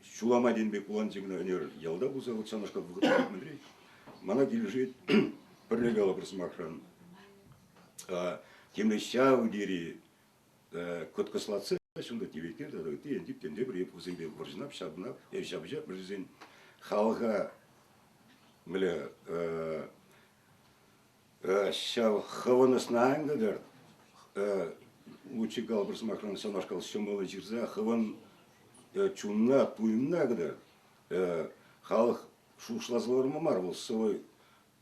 ҫулама тенӗ пек вуланчӗ кӑна ӗнер ялта пулса вот ҫавнашкал вӑхӑтра мӗнре мана килӗшет пӗрре калӑпӑр сӑмахран темле ҫав тери кӑткӑслатса ҫунта теветкел тата ытти ентип темтепӗр эп вӗсемпе вӑрҫӑнап ҫапӑнап эп ҫапӑҫап вӗсен халӑха мӗнле Ҫав хӑвӑн ӑсна ан кӑтарт. Лучше калӑпӑр сӑмахран, ҫавнашкал ҫӑмӑллӑн ҫырса хӑвӑн чунна, туйӑмна кӑтарт. Халӑх шухӑшласа ларма мар, вӑл сӑвӑ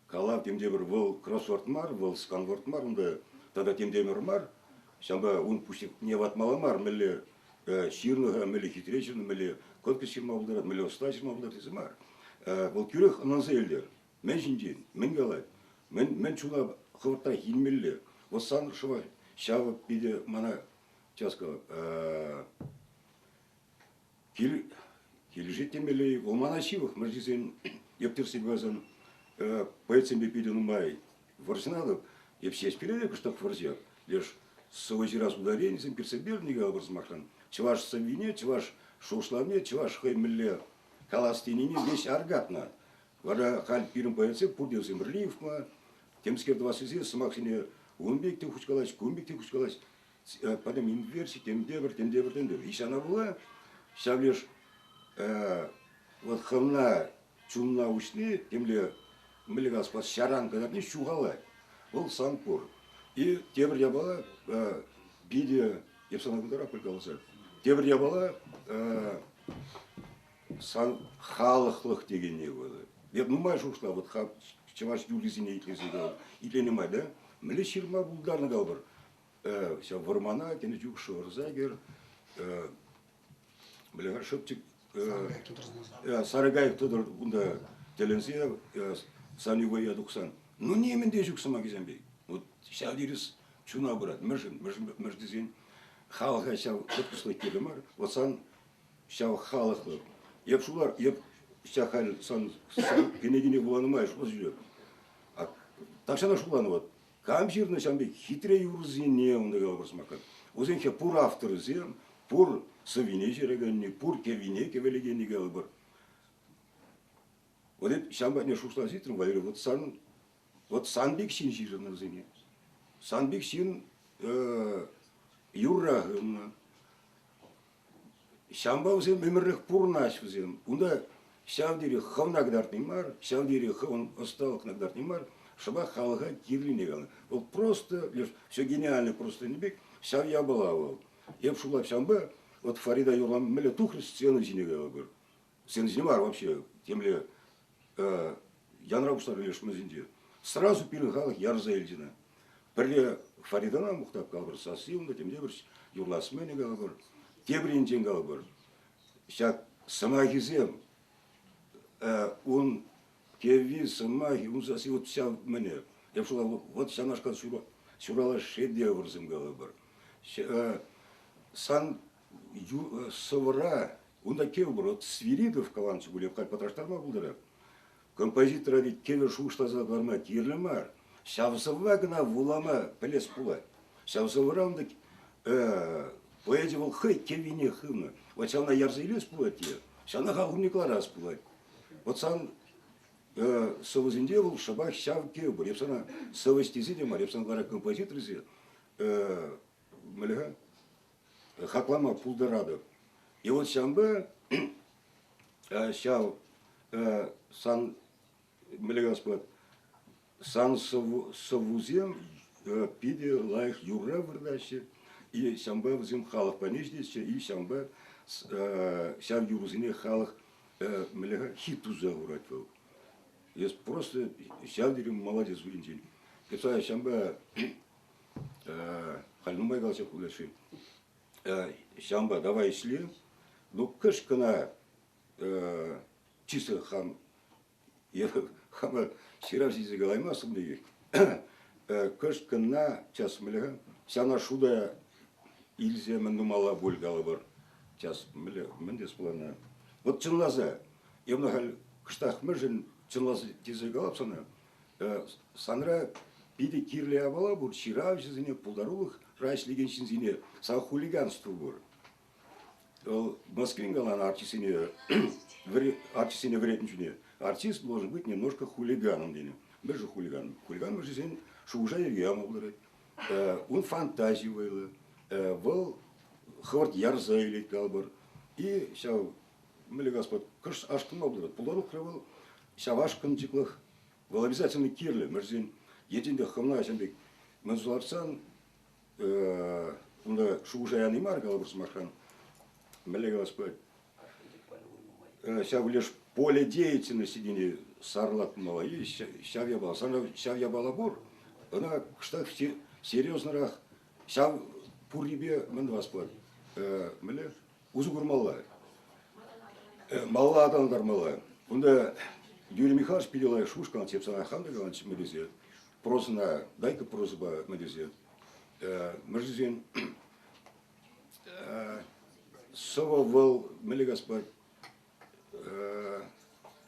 калав темтепӗр, вӑл кроссворд мар, вӑл сканворд мар, унта тата темтепӗр мар. Ҫавӑнпа ун пуҫне ватмалла мар, мӗнле ҫырнӑ-ха, мӗнле хитре ҫырнӑ, мӗнле кӑткӑс ҫырма пултарать, мӗнле ӑста ҫырма пултарать тесе мар. Вӑл тӳрех ӑнланса илтӗр. Мӗн ҫинчен? Мӗн калать? Мӗн, мӗн чуна хӑвӑртрах илмелле? Вот сан шӑпах ҫавӑ питӗ мана час калап. Кил, килӗшет темелле-и? Вӑл мана ҫывӑх, мӗн тесен, эп тӗрсе каласан, поэтсемпе питӗ нумай вӑрҫӑнатӑп. Эп ҫеҫ пире те кӑштах вӑрҫӑ. Леш сӑвӑ ҫырас ударенисем персе бернӗ калӑпӑр сӑмахран. Чӑваш сӑввине, чӑваш шухӑшлавне, чӑваш хӑй мӗнле калас тенине веҫ аркатнӑ. Вара халь пирӗн поэтсем пурте вӗсем рифма, темскер тӑвас тесе сӑмахсене ун пек те хуҫкалаҫ, кун пек те хуҫкалаҫ. Пӗтӗм инверси темтепӗр, темтепӗр, темтепӗр. И ҫавна пула ҫав леш вот хӑвна чунна уҫни темле мӗнле калас пулать, ҫаран кӑтартни ҫухалать. Вӑл сан пур. И тепӗр япала питӗ, эп сана кунтарах пуль каласа, тепӗр япала Сан халӑхлӑх текенни вӑл. Эп нумай шухӑшлап, вот чӑваш юррисене итлесе калӑп, итленӗ май, да? Мӗнле ҫырма пултарнӑ калӑпӑр. Ҫав вӑрмана кӗнӗ чух шӑхӑрса кӗр, мӗнле шӑпчӑк сарӑ кайӑк тӑтӑр унта тӗлӗнсе сан вӑййа тухсан. Ну нимӗн те ҫук сӑмахӗсем пек. Вот ҫав тери чуна пырать. Мӗншӗн? Мӗншӗн тесен халӑха ҫав кӑткӑслӑх кирлӗ мар. Вот сан ҫав халӑхлӑх. Эп шулар, эп ҫак халь сан, сан кӗнекине вуланӑ май шутласа ҫӳреп. Тахҫанах шутланӑ вот. Кам ҫырнӑ ҫавӑн пек хитре юрӑсене унта калӑпӑр сӑмахран. Вӗсен пур авторӗсем, пур сӑввине ҫыраканни, пур кӗввине кӗвӗлекенни калӑпӑр. Вот эп ҫавӑн патне шухӑшласа ҫитрӗм, Валерий, вот сан, вот сан пек ҫын ҫырнӑ вӗсене. Сан пек ҫын юрра хывнӑ. Ҫавӑнпа вӗсем ӗмӗрлӗх пурӑнаҫ вӗсем. Унта ҫав тери хӑвна кӑтартни мар, ҫав тери хӑвӑн ӑсталӑхна кӑтартни мар, шӑпах халӑха кирлине каланӑ. Вӑл просто, лишь все гениально просто тенӗ пек, ҫав япала вӑл. Эп шутлап ҫавӑнпа, вот Фарида юрлама мӗнле тухрӗ сцена ҫине калӑпӑр. Сцена ҫине мар вообще, темле янра пуҫларӗ леш мӗсенче. Сразу пирӗн халӑх ярса илчӗ ӑна. Пӗрре Фаридана мухтап калӑпӑр, сасси унта темтепӗр юрлас мӗнӗ калӑпӑр, тепӗр енчен калӑпӑр. Ҫак сӑмахӗсем ун кевви сӑмахӗ, ун сасси вот ҫав мӗне. Эп шула вот ҫавнашкал ҫуралас шедеврсем калӑпӑр. Сан сӑвӑра унта кев пур. Вот Свиридов каланчӗ пуль, эп халь пӑтраштарма пултарап. Композитора ведь кӗвӗ шухӑшласа кӑларма кирлӗ мар. Ҫав сӑвва кӑна вулама пӗлес пулать. Ҫав сӑвӑра унта поэзи вӑл хӑй кӗввине хывнӑ. Вот ҫавна ярса илес пулать те, ҫавна халӑх умне кӑларас пулать. Вот сан сӑвӑсенче вӑл шӑпах ҫав кӗвӗ пур. Эп сана сӑвӑҫ тесе те мар, эп сана вара композитор тесе мӗнле-ха хаклама пултаратӑп. И вот ҫавӑнпа ҫав сан мӗнле калас пулать, сан сӑввусем питӗ лайӑх юрра выртаҫҫӗ, и ҫавӑнпа вӗсем халӑх патне ҫитеҫҫӗ, и ҫавӑнпа ҫав юрӑсене халӑх мӗнле-ха хит туса хурать вӑл. Эс просто ҫав тери молодец вырӑнчен. Эпӗ ҫавӑнпа халь нумай калаҫа пулать-ши. Ҫавӑнпа давай ӗҫле. Ну, кӑшт кӑна чисто хам хама ҫырав ҫисе калаймастӑм пекех. Кӑшт кӑна час мӗнле ҫавна шута илсе мӗн тумалла пуль калӑпӑр. Час мӗнле мӗн тес пулана. Вот чӑнласа, эпӗ халь кӑштах мӗншӗн чӑнласа тесе калап сана. Санра питӗ кирлӗ япала пур, ҫыравҫӑсене, пултарулӑхра ӗҫлекен ҫынсене сан хулиганство пур. Вӑл Москвин каланӑ артистсене, артистсене вӗрентнӗ чухне артист должен быть немножко хулиганом тенӗ. Мӗншӗн хулиган? Хулиган мӗншӗн шухӑша йӗрке яма пултарать. Ун фантази вӑйлӑ. Вӑл хӑвӑрт ярса илет калӑпӑр. И ҫав мӗнле калас пулать, кӑшт ашкӑнма пултарать. Пултарулӑхра вӑл ҫав ашкӑнчӑклӑх вӑл обязательно кирлӗ. Мӗншӗн енчен те хӑвна ҫавӑн пек мӗн лартсан унта шухӑша яни мар, калӑпӑр сӑмахран, мӗнле калас пулать, ҫав леш поле деятельности тени сарлатмалла ҫав япала. Ҫав япала пур, ӑна кӑштах серьезнӑрах ҫав пуррипе мӗн тӑвас пулать, мӗнле усӑ курмалла, малалла аталантармалла. Унта Юрий Михайлович питӗ лайӑх шухӑш каланӑччӗ, эп сана хам та каланӑччӗ мӗн тесе, прозӑна, дай-ка прозӑпа мӗн тесе. Мӗншӗн сӑвӑ вӑл мӗнле калас пулать,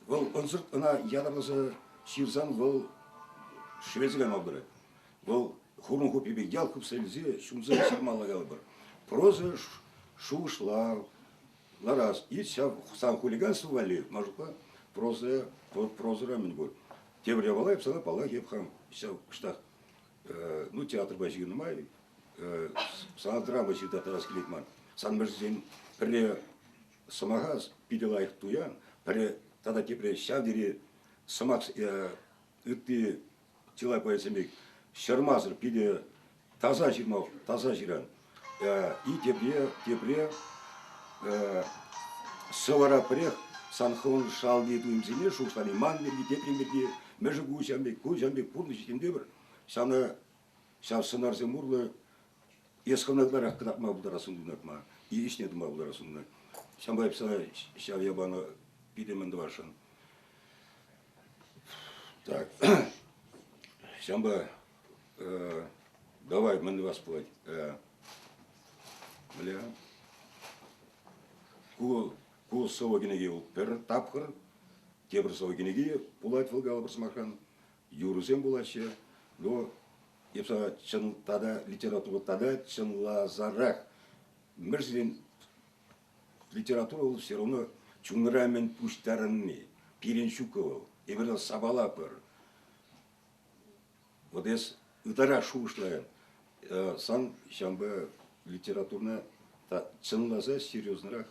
вӑл ӑнсӑрт ӑна ятарласа ҫырсан вӑл шӗвесе кайма пултарать. Вӑл хурӑн хуппи пек ял хыпса илсе ҫунса ҫырмалла калӑпӑр. Проза шухӑшлав, ларас. И ҫав сан хулиганство валли, ман шутпа, проза, прозӑра мӗн пур. Тепӗр япала эп сана, паллах, эп хам ҫав кӑштах, ну, театрпа ҫыхӑннӑ май, сана драма ҫырса тӑрас килет ман. Сан мӗншӗн пӗрре сӑмаха питӗ лайӑх туян, пӗрре тата тепре ҫав тери сӑмах ытти чылай поэтсем пек ҫырмасӑр питӗ таса ҫырма, таса ҫыран. И тепре, тепре сӑвӑра пӗрех сан хӑвӑн шалти туйӑмсене шухӑшлани ман пирки, теприн пирки, мӗншӗн ку ҫам пек, ку ҫам пек пурнӑҫ темтепӗр. Ҫавна ҫав сӑнарсем урлӑ эс хӑвна ытларах кӑтартма пултарасӑн тунатма, и ӗҫне тума пултарасӑн тунать. Ҫавӑнпа эп сана ҫав япана питӗ мӗн тӑвасшӑн. Так. Ҫавӑнпа давай мӗн тӑвас пулать? Бля. Ку, ку сӑвӑ кӗнеки вӑл пӗр тапхӑр, тепӗр сӑвӑ кӗнеки пулать вӑл калӑпӑр сӑмахран. Юрӑсем пулаҫҫӗ. Но эп сана чӑн тата литература тата чӑнласарах мӗншӗн Литература вӑл все равно чунра мӗн пуҫтарӑнни. Пирӗн ҫуккӑ вӑл. Эпир ӑна сапалатпӑр. Вот эс. Ытларах шухӑшлайӑн. Сан ҫавӑнпа литературӑна чӑнласа серьезнӑрах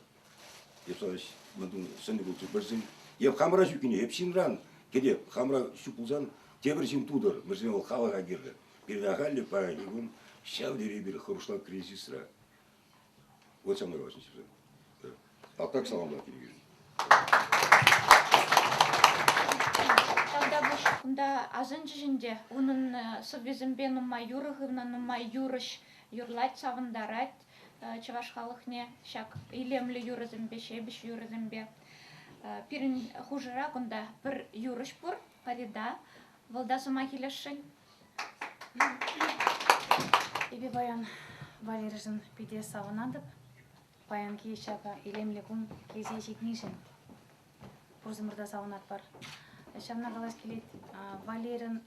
эп сана пулчӗ пӗрсен эп хамра ҫуккине эп ҫынран кӗтеп хамра ҫук пулсан тепӗр ҫын тутӑр вӗсем вӑл халӑха кирлӗ пирӗн ахаль те паянхи кун ҫав тери эпир хӑрушла кризисра вот ҫавна каласшӑн А так саламлать килген. Тавтапуҫ кунта асӑнчӗҫ ӗнтӗ. Унӑн сӑввисемпе нумай юрӑ хывнӑ, нумай юрӑҫ юрлать, савӑнтарать чӑваш халӑхне ҫак илемлӗ юрӑсемпе, ҫепӗҫ юрӑсемпе. Пирӗн хушӑра кунта пӗр юрӑҫ пур, Фарида. Вӑл та сӑмах илесшӗн. Эпӗ паян Валеришӗн питӗ савӑнатӑп. Паянхи ҫакӑ илемлӗ кун килсе ҫитнишӗн пурсӑмӑр та савӑнатпӑр. Ҫавна калас килет, Валерин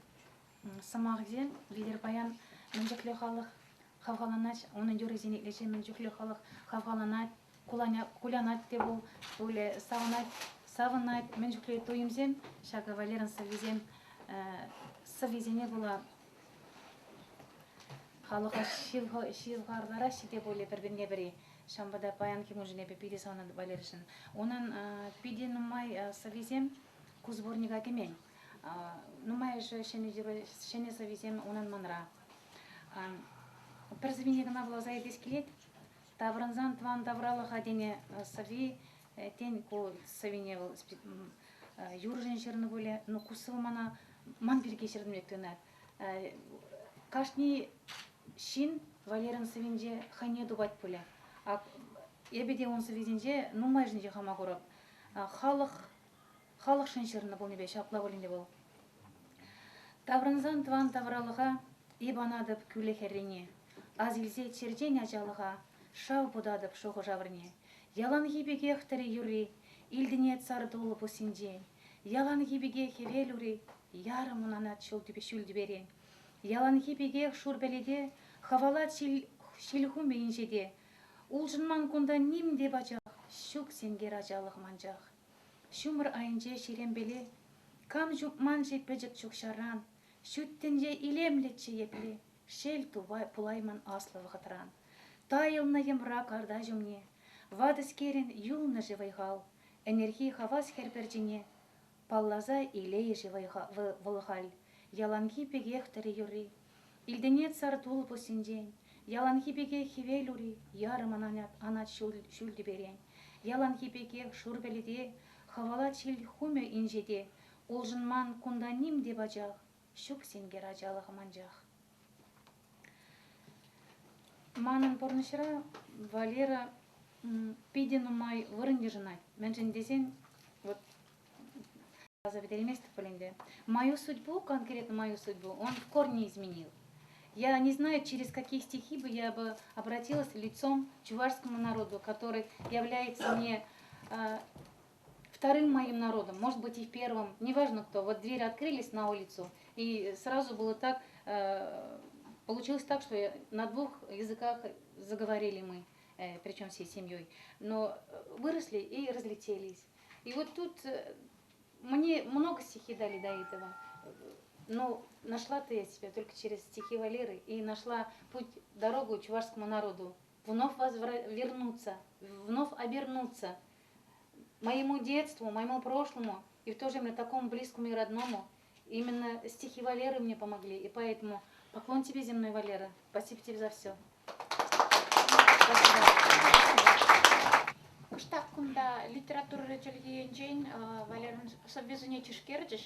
сӑмахӗсем витӗр паян мӗн чухлӗ халӑх хавхаланать, унӑн юррисене итлесе мӗн чухлӗ халӑх хавхаланать, кулянать те вӑл, пулӗ, савӑнать, савӑнать, мӗн чухлӗ туйӑмсем ҫакӑ Валерин сӑввисем сӑввисене пула Халӑха ҫывхартараҫҫӗ те пулӗ пӗр-пӗрне пӗри. Ҫавӑнпа та паянхи куншӑн эпӗ питӗ савӑнатӑп Валеришӗн. Унӑн питӗ нумай сӑввисем ку сборника кӗмен. Нумайӑшӗ ҫӗнӗ ҫӗнӗ сӑввисем унӑн манра. Пӗр сӑввине кӑна вуласа илес килет. Таврӑнсан тӑван тавралӑха тенӗ сӑвви, тен, ку сӑввине вӑл юрӑшӑн ҫырнӑ пулӗ, но ку сӑвӑ мана ман пирки ҫырнӑ пек туйӑнать. Кашни ҫын Валерӑн сӑввинче хӑйне тупать пулӗ. Эпӗ те ун сӑввисенче нумайӑшӗнче хама курӑп. Халӑх халӑхшӑн ҫырнӑ пулнипе ҫапла пулин те вӑл. Таврӑнсан тӑван тавралӑха эп анатӑп кӳлӗ хӗррине. Ас илсе черчен ачалӑха шав путатӑп шухӑш авӑрне. Яланхи пекех тӗрӗ юрри илтӗнет сар тулӑ пуссинчен. Яланхи пекех хӗвел ури Ярӑм ӑнанать ҫул ҫӳл тӳперен. Яланхи пекех шур пӗлӗте хӑвалать ҫил, ҫил хумӗ инҫете. Улшӑнман кунта ним те пачах, ҫук сенкер ачалӑхӑм анчах. Ҫумӑр айӗнче ҫеремпеле кам чупман-ши пӗчӗк чух ҫарран? Ҫут тӗнче илемлӗччӗ епле, шел пулайман аслӑ вӑхӑтран. Тайӑлнӑ йӑмра карта ҫумне, ватӑскерӗн юлнӑ-ши вӑй-хал? Ӗнерхи хавас хӗр пӗрчине Палласа илейӗ-ши вӑл халь, яланхи пекех тӗрӗ юрри. Илтӗнет сар тул пуссинчен, яланхи пекех хӗвел ури ярӑм анать ҫӳл тӳперен. Яланхи пекех шур пӗлӗте хӑвалать ҫил хумӗ инҫете. Улшӑнман кунта ним те пачах, ҫук сенкер ачалӑхӑм анчах. Манӑн пурнӑҫра Валера питӗ нумай вырӑн йышӑнать. Мӗншӗн тесен вот пӗтерместӗп пулин те. Мою судьбу, конкретно мою судьбу, он в корне изменил. Я не знаю, через какие стихи бы я бы обратилась лицом к чувашскому народу, который является мне вторым моим народом, может быть и первым, неважно кто. Вот двери открылись на улицу, и сразу было так, получилось так, что на двух языках заговорили мы, причем всей семьей. Но выросли и разлетелись. И вот тут мне много стихи дали до этого, но нашла-то я себя только через стихи Валеры и нашла путь, дорогу чувашскому народу. Вновь вернуться, вновь обернуться моему детству, моему прошлому и в то же время такому близкому и родному. Именно стихи Валеры мне помогли, и поэтому поклон тебе, земной Валера. Спасибо тебе за все. Кӑштах кунта литература чӗлхи енчен Валерӑн сӑввисене тишкерчӗҫ.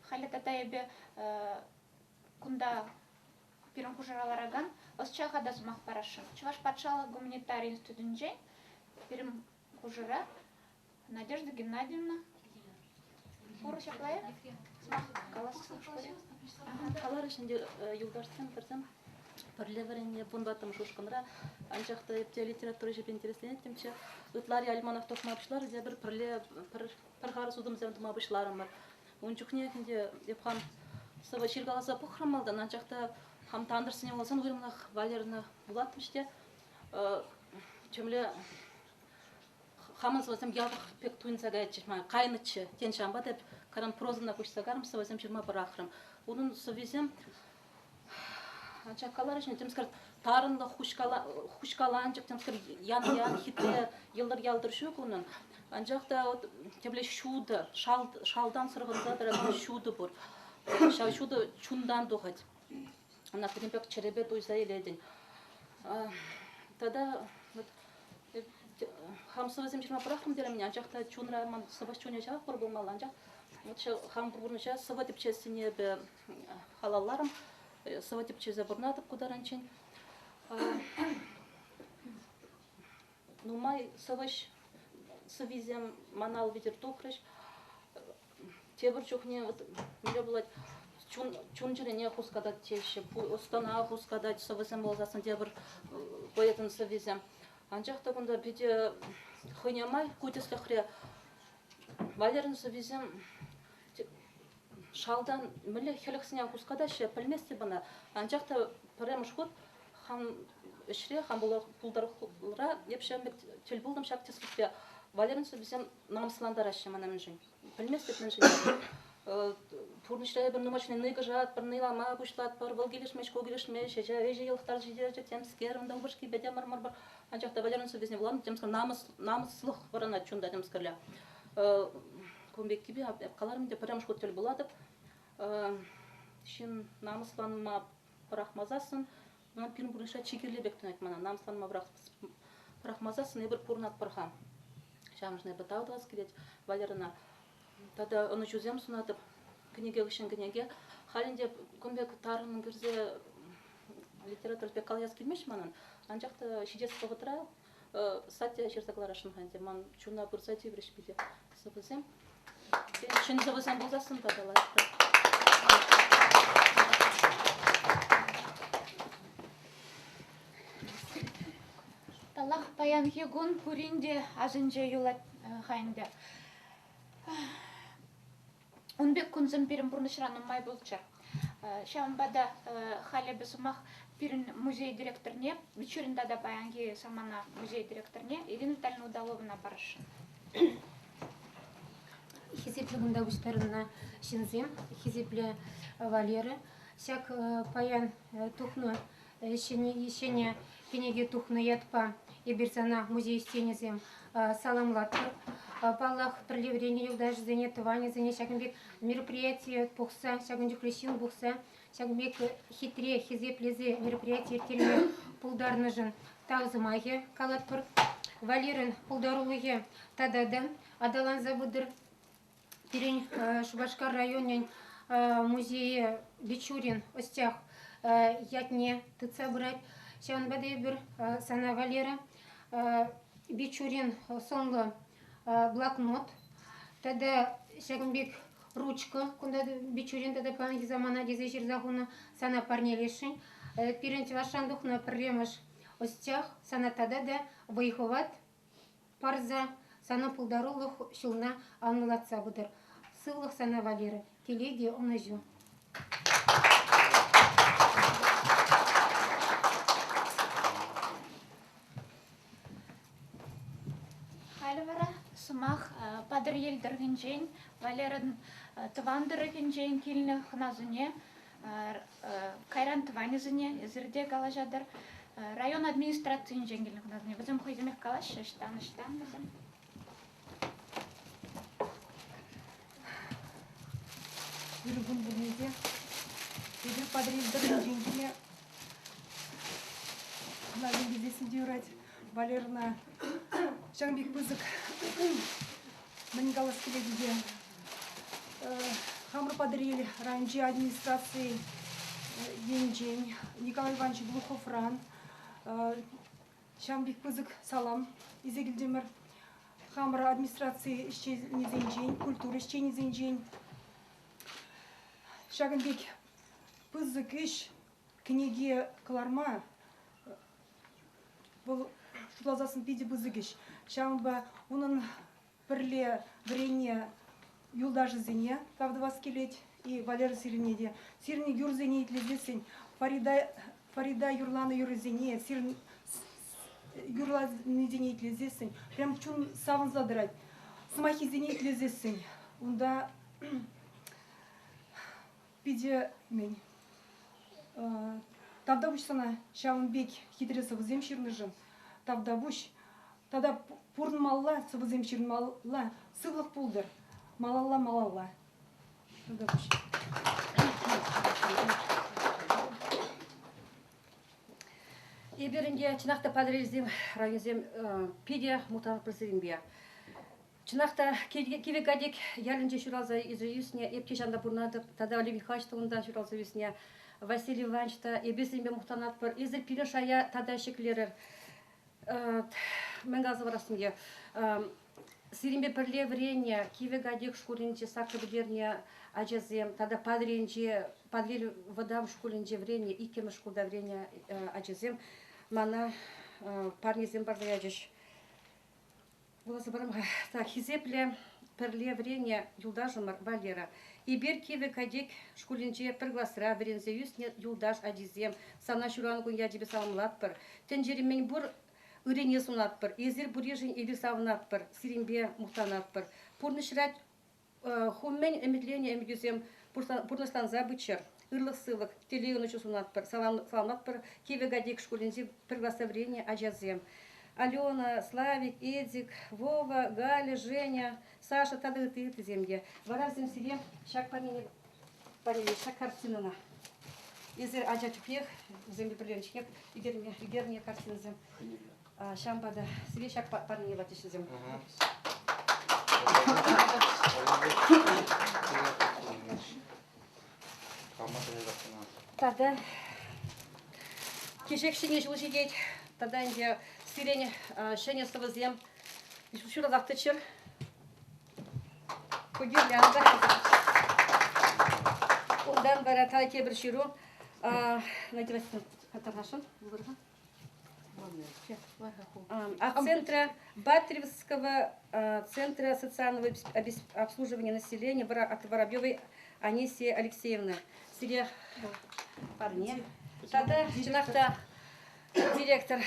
Халӗ тата эпӗ кунта пирӗн хушӑра ларакан ӑсчаха та сӑмах парасшӑн. Чӑваш патшалӑх гуманитари институтӗнчен пирӗн хушӑра Надежда Геннадьевна пур ҫапла-и? Сӑмах калас Каларӗҫ ӗнтӗ юлташсем, пӗрсем пӗрле вӗреннӗ вунтӑваттӑмӗш ушкӑнра. Анчах та эп те литература ӗҫӗпе интересленеттӗмччӗ. Ытлари Альманов тухма пуҫларӗ те пӗр пӗрле пӗр пӗр харӑс утӑмсем тума пуҫларӑмӑр. Ун чухне ӗнтӗ эп хам сӑвӑ ҫыркаласа пӑхрӑм малтан, анчах та хам тантӑшсене вуласан уйрӑмах Валерӑна вулаттӑмччӗ те темле хамӑн сӑвӑсем япӑх пек туйӑнса каятчӗҫ мана, кайнӑччӗ. Тен, ҫавӑнпа та кайран прозӑна куҫса карӑм, сӑвӑсем ҫырма пӑрахрӑм. Унӑн сӑввисем. Анчах каларӗҫ, темскер тарӑнлӑх хуҫкаланчӑк, темскер ян-ян хитре йӑлтӑр-ялтӑр ҫук унӑн. Анчах та вот темле ҫутӑ, шалтан сӑрхӑнса тӑракан ҫутӑ пур. Ҫав ҫутӑ чунтан тухать. Ӑна пӗтӗмпех чӗрепе туйса илетӗн. Тата вот хам сӑвӑсем ҫырма пӑрахрӑм терӗм, анчах та чунра ман сӑвӑҫ чунӗ ҫавах пур пулмалла, анчах вот ҫав хам пурнӑҫа сӑвӑ тӗпчессине эпӗ халалларӑм. Сӑвӑ тӗпчесе пурӑнатӑп ку таранччен. Нумай сӑвӑҫ сӑввисем ман ал витӗр тухрӗҫ. Тепӗр чухне вот мӗнле пулать, чун чун-чӗрене хускатать теҫҫӗ, ӑс-тӑна хускатать сӑвӑсем пулсассӑн тепӗр поэтӑн сӑввисем. Анчах та кунта питӗ хӑйне май ку тӗслӗхре Валерӑн сӑввисем шалтан мӗнле хӗлӗхсене хускатаҫҫӗ, пӗлместӗп ӑна. Анчах та пӗрремӗш хут хам ӗҫре, хам пултарулӑхра эп ҫавӑн пек тӗл пултӑм ҫак тӗслӗхпе. Валерӑн сӑввисем намӑслантараҫҫӗ мана мӗншӗн. Пӗлместӗп мӗншӗн. Пурнӑҫра эпир нумай чухне нӑйкӑшатпӑр, нӑйлама пуҫлатпӑр, вӑл килӗшмест, ку килӗшмест, ӗҫе ӗҫе йӑлӑхтарса ҫитерчӗ, темскер, унта упӑшкипе те мӑр-мӑр-мӑр. Анчах та Валерӑн сӑввисене вуланӑ, темскер намӑс, намӑслӑх вӑранать чунта темскерле. Кун пеккипе каларӑм те пӗрремӗш хут тӗл пулатӑп. Ҫын намӑсланма пӑрахмасассӑн, пирӗн пурнӑҫра чи кирлӗ пек туйӑнать мана. Намӑсланма пӑрахмасассӑн эпир пурӑнатпӑр-ха. Ҫавӑншӑн эпӗ тав тӑвас килет Валерӑна. Тата ӑнӑҫусем сунатӑп кӗнеке хыҫҫӑн кӗнеке. Халь ӗнтӗ кун пек тарӑн кӗрсе литература пек калаҫас килмест манӑн. Анчах та ҫитес вӑхӑтра статья ҫырса кӑларасшӑн-ха ӗнтӗ. Ман чуна пырса тиврӗҫ питӗ сӑвӑсем. Ҫӗн сӑвӑсем пулсассӑн тата лайӑхрах. Паллах, паянхи кун пурин те асӗнче юлать-ха ӗнтӗ. Ун пек кунсем пирӗн пурнӑҫра нумай пулчӗ. Ҫавӑнпа та халь эпӗ сӑмах пирӗн музей директорне, Мичурин тата паянхи самана музей директорне Ирина Витальевна Удаловӑна парасшӑн. Хисеплӗ кунта пуҫтарӑннӑ ҫынсем, хисеплӗ Валера, ҫак паян тухнӑ ҫӗнӗ кӗнеке тухнӑ ятпа эпир сана музей ӗҫченӗсем саламлатпӑр. Паллах, пӗрле вӗреннӗ юлташӗсене, тӑванӗсене ҫакӑн пек мероприятие пухса, ҫакӑн чухлӗ ҫын пухса, ҫакӑн пек хитре, хисеплесе мероприяти ирттерме пултарнӑшӑн тав сӑмахӗ калатпӑр. Валерӑн пултарулӑхӗ тата та аталанса пытӑр. Пирӗн Шупашкар районӗн музейӗ Бичурин ӑсчах ятне тытса пырать. Ҫавӑнпа та эпир сана, Валера, Бичурин сӑнлӑ блокнот тата ҫакӑн пек ручка, кунта Бичурин тата паянхи самана тесе ҫырса хунӑ, сана парнелесшӗн. Пирӗн чӑвашран тухнӑ пӗрремӗш ӑсчах сана тата та вӑй-хӑват парса сана пултарулӑх ҫулна анлӑлатса пытӑр. Сывлӑх сана, Валера, телей те ӑнӑҫу. Халӗ вара сӑмах Патӑрьел тӑрӑхӗнчен, Валерӑн тӑван тӑрӑхӗнчен килнӗ хӑнасене, кайран тӑванӗсене эсир те калаҫатӑр. Район администрацийӗнчен килнӗ хӑнасене. Вӗсем хӑйсемех калаҫҫӗ, ӑҫтан, ӑҫтан вӗсем. Ырӑ кун пурне те. Эпир Патӑрьел тӑрӑхӗнчен килнӗ. Хӑнасем килсессӗн те юрать. Валерӑна ҫакӑн пек пысӑк мӗн калас килет ӗнтӗ. Хамӑр Патӑрьел районӗнчи администраци енчен Николай Иванович Глуховран ҫавӑн пек пысӑк салам илсе килтӗмӗр. Хамӑр администраци ӗҫченӗсенчен, культура ӗҫченӗсенчен ҫакӑн пек пысӑк ӗҫ кӗнеке кӑларма вӑл шутласассӑн питӗ пысӑк ӗҫ. Ҫавӑнпа унӑн пӗрле вӗреннӗ юлташӗсене тав тӑвас килет. И Валера сирӗнне те. Сирӗн юрӑсене итлесессӗн Фарида, Фарида юрланӑ юрӑсене, сирӗн юрланисене итлесессӗн прям чун савӑнса тӑрать. Сӑмаххисене итлесессӗн унта питӗ мӗн. Тавтапуҫ сана ҫавӑн пек хитре сӑвӑсем ҫырнӑшӑн. Тавтапуҫ. Тата пурӑнмалла сӑвӑсем ҫырмалла. Сывлӑх пултӑр. Малалла, малалла. Тавтапуҫ. Эпир ӗнтӗ чӑнах та Патӑрьелсем районсем питӗ мухтанатпӑр сирӗнпе. Чӑнах та Кивӗ Катек ялӗнче ҫуралса ӳснӗ, эп те ҫавӑнта пурӑнатӑп. Тата Олег Михайлович та унта ҫуралса ӳснӗ. Василий Иванович та эпир сирӗнпе мухтанатпӑр. Эсир пирӗн шая тата ҫӗклерӗр. Мӗн каласа парас ӗнтӗ. Сирӗнпе пӗрле вӗреннӗ Кивӗ Катек шкулӗнче саккӑр пӗтернӗ ачасем тата Патӑрьелӗнче Патӑрьел вӑтам шкулӗнче вӗреннӗ иккӗмӗш шкулта вӗреннӗ ачасем мана парнесем парса ячӗҫ. Вуласа парам-ха. Так, хисеплӗ пӗрле вӗреннӗ юлташӑмӑр Валера. Эпир Кивӗ Катек шкулӗнче пӗр класра вӗренсе ӳснӗ юлташ ачисем сана ҫуралнӑ кун ячӗпе саламлатпӑр. Тӗнчери мӗнпур ыррине сунатпӑр. Эсир пуриншӗн эпир савӑнатпӑр, сирӗнпе мухтанатпӑр. Пурнӑҫра ху мӗн ӗмӗтленӗ ӗмӗтӳсем пурнӑҫланса пыччӑр. Ырлӑх-сывлӑх, телей ӑнӑҫу сунатпӑр. Саламлатпӑр Кивӗ Катек шкулӗнчи пӗр класра вӗреннӗ ачасем. Алена, Славик, Эдик, Вова, Галя, Женя, Саша тата ытти ыттисем те. Вара вӗсем сире ҫак парнене парнелеҫ, ҫак картинӑна. Эсир ача чухнех вӗсемпе пӗрле чухнех ӳкернӗ, ӳкернӗ картинӑсем. Ҫавӑнпа та сире ҫак парнене пачӗҫ вӗсем. Тата кӗҫех ҫӗнӗ ҫул ҫитет. Тата ӗнтӗ сирӗн ҫӗнӗ сӑвӑсем ҫуралсах тӑччӑр. Ку гирлянда. Унтан вара тата тепӗр ҫыру. Надя Васильевна, тархасшӑн, вулӑр-ха. От центра Батыревского центра социального обслуживания населения от Воробьевой Анисии Алексеевны. Сире парне. Тата чӑнах та директор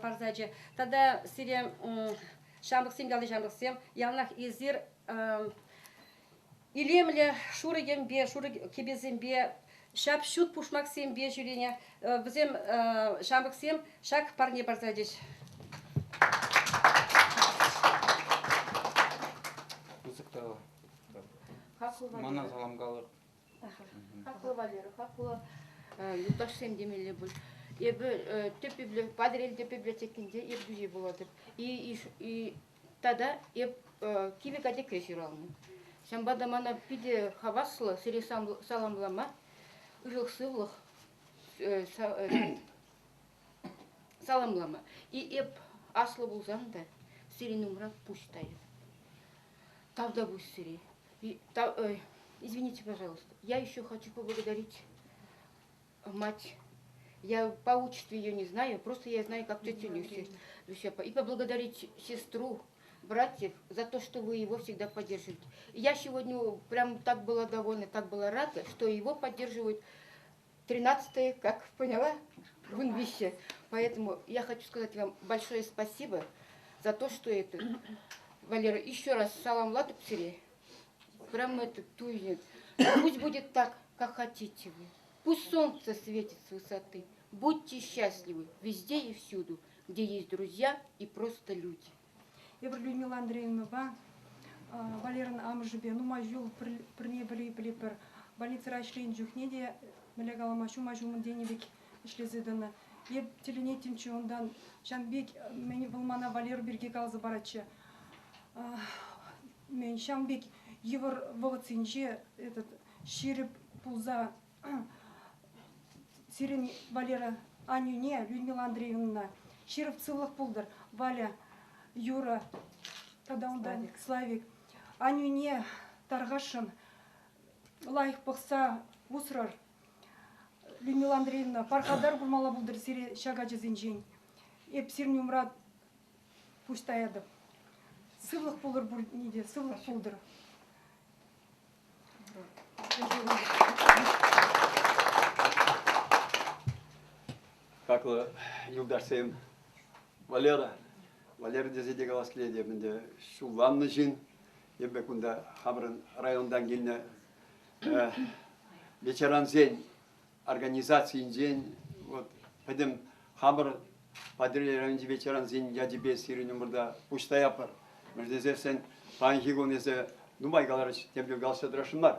парсачӗ. Тата сире ҫамрӑксем, ялти ҫамрӑксем, яланах эсир илемлӗ шурӑ йӗмпе, шурӑ кӗпесемпе, ҫап-ҫут пушмаксемпе ҫӳренӗ. Вӗсем ҫамрӑксем ҫак парне парса ячӗҫ. Пысӑк та мана салам калӑр. Хаклӑ Валера, хаклӑ юлташсем темелле пуль. Эпӗ тӗп Патӑрьел тӗп библиотекинче ертӳҫи пулатӑп. И тата эп Кивӗ Катекре ҫуралнӑ. Ҫавӑнпа та мана питӗ хаваслӑ сире саламлама, ырлӑх-сывлӑх саламлама. И эп аслӑ пулсан та сирӗн умра пуҫ тайӑп. Тавтапуҫ сире. Извините, пожалуйста, я еще хочу поблагодарить мать. Я по отчеству ее не знаю, просто я знаю, как тетю Люсю. Люся. И поблагодарить сестру, братьев за то, что вы его всегда поддерживаете. Я сегодня прям так была довольна, так была рада, что его поддерживают 13-е, как поняла, в Поэтому я хочу сказать вам большое спасибо за то, что это... Валера, еще раз салам латупсире. Прям это туйнет. Пусть будет так, как хотите вы. Пусть солнце светит с высоты. Будьте счастливы везде и всюду, где есть друзья и просто люди. Эпир Людмила Андреевнӑпа Валерӑн амӑшӗпе нумай ҫул пӗрне пӗри пӗлетпӗр. Больницӑра ӗҫленӗ чухне те, мӗнле калама, ҫума-ҫумӑн тенӗ пек ӗҫлесе тӑнӑ. Эп тӗлӗнеттӗмччӗ унтан. Ҫавӑн пек мӗн вӑл мана Валера пирки каласа паратчӗ. Мӗн ҫавӑн пек йывӑр вӑхӑтсенче этот ҫирӗп пулса сирӗн Валера аннӳне Людмила Андреевнӑна ҫирӗп сывлӑх пултӑр. Валя, Юра тата унтан Славик. Аннӳне тархасшӑн лайӑх пӑхса усрӑр. Людмила Андреевна, пархатар курмалла пултӑр сире ҫак ачасенчен. Эп сирӗн умра пуҫ таятӑп. Сывлӑх пулӑр пурне те, сывлӑх пултӑр. Хаклӑ юлташсем, Валера, Валера тесе те калас килет эп ӗнтӗ ҫулланнӑ ҫын. Эпӗ кунта хамӑрӑн районтан килнӗ ветерансен организацийӗнчен. пӗтӗм хамӑр Патӑрьел районӗнчи ветерансен ячӗпе сирӗн умӑрта пуҫ таяпӑр. Мӗншӗн тесессӗн паянхи кун эсӗ нумай каларӗҫ, тем те калаҫса тӑрасшӑн мар.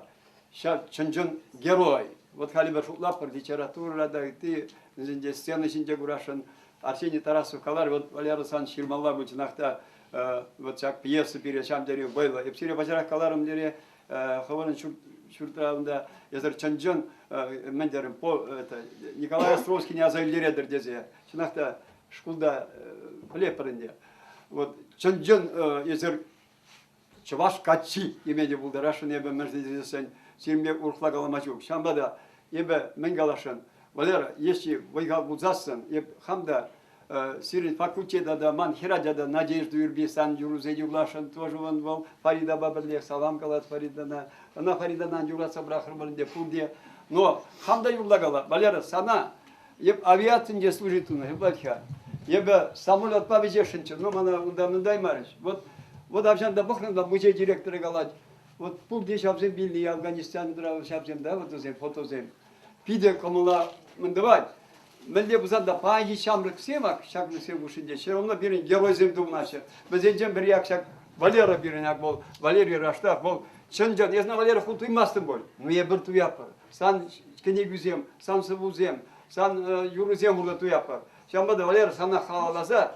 Ҫав чӑн-чӑн герой. Вот халӗ пӗр шутлатпӑр, литературӑра та ытти вӗсенче сцена ҫинче курасшӑн. Арсений Тарасов каларӗ, вот Валера сан ҫырмалла пуль чӑнах та вот ҫак пьеса пире ҫав тери вӑйлӑ. Эп сире пачарах каларӑм лере, хӑвӑрӑн ҫуртра унта эсӗр чӑн-чӑн мӗн терӗм, Николай Островскийне аса илтеретӗр тесе. Чӑнах та шкулта пӗлетпӗр ӗнтӗ. Вот чӑн-чӑн эсир чӑваш каччи теме те пултарасшӑн эпӗ мӗншӗн тесен сирӗнпе урӑхла калама ҫук. Ҫавӑнпа та эпӗ мӗн каласшӑн, Валера, если вӑй-хал пулсассӑн, эп хам та сирӗн факультета та ман хӗрача та Надежда Юрби сан юрӑсен юрласшӑн тоже вӑл вӑл Фаридапа пӗрлех салам калать Фаридана. Ӑна Фаридана юратса пӑрахрӑмӑр ӗнтӗ пурте. Но хам та юрлакала. Валера, сана эп авиацинче служить тунӑ, эп-ха. Эпӗ самолетпа вӗҫесшӗнччӗ, но мана унта мӗн Вот, вот авҫан та пӑхнӑ та музей директорӗ калать, вот пурте ҫавсем вилнӗ Афганистанра ҫавсем да, вот вӗсем, фотосем. Питӗ кӑмӑла мӗн тӑвать. Мӗнле пулсан та паянхи ҫамрӑксем ак ҫакнисем хушшинче все равно пирӗн геройсем тупӑнаҫҫӗ. Вӗсенчен пӗри ак ҫак Валера пирӗн ак вӑл, Валерий Раштав, вӑл чӑн-чӑн, эс на Валера ху туймастӑн пуль, ну эпир туятпӑр. Сан кӗнекӳсем, сан сӑввусем, сан юррусем урлӑ туятпӑр. Ҫавӑнпа та, Валера, сана халалласа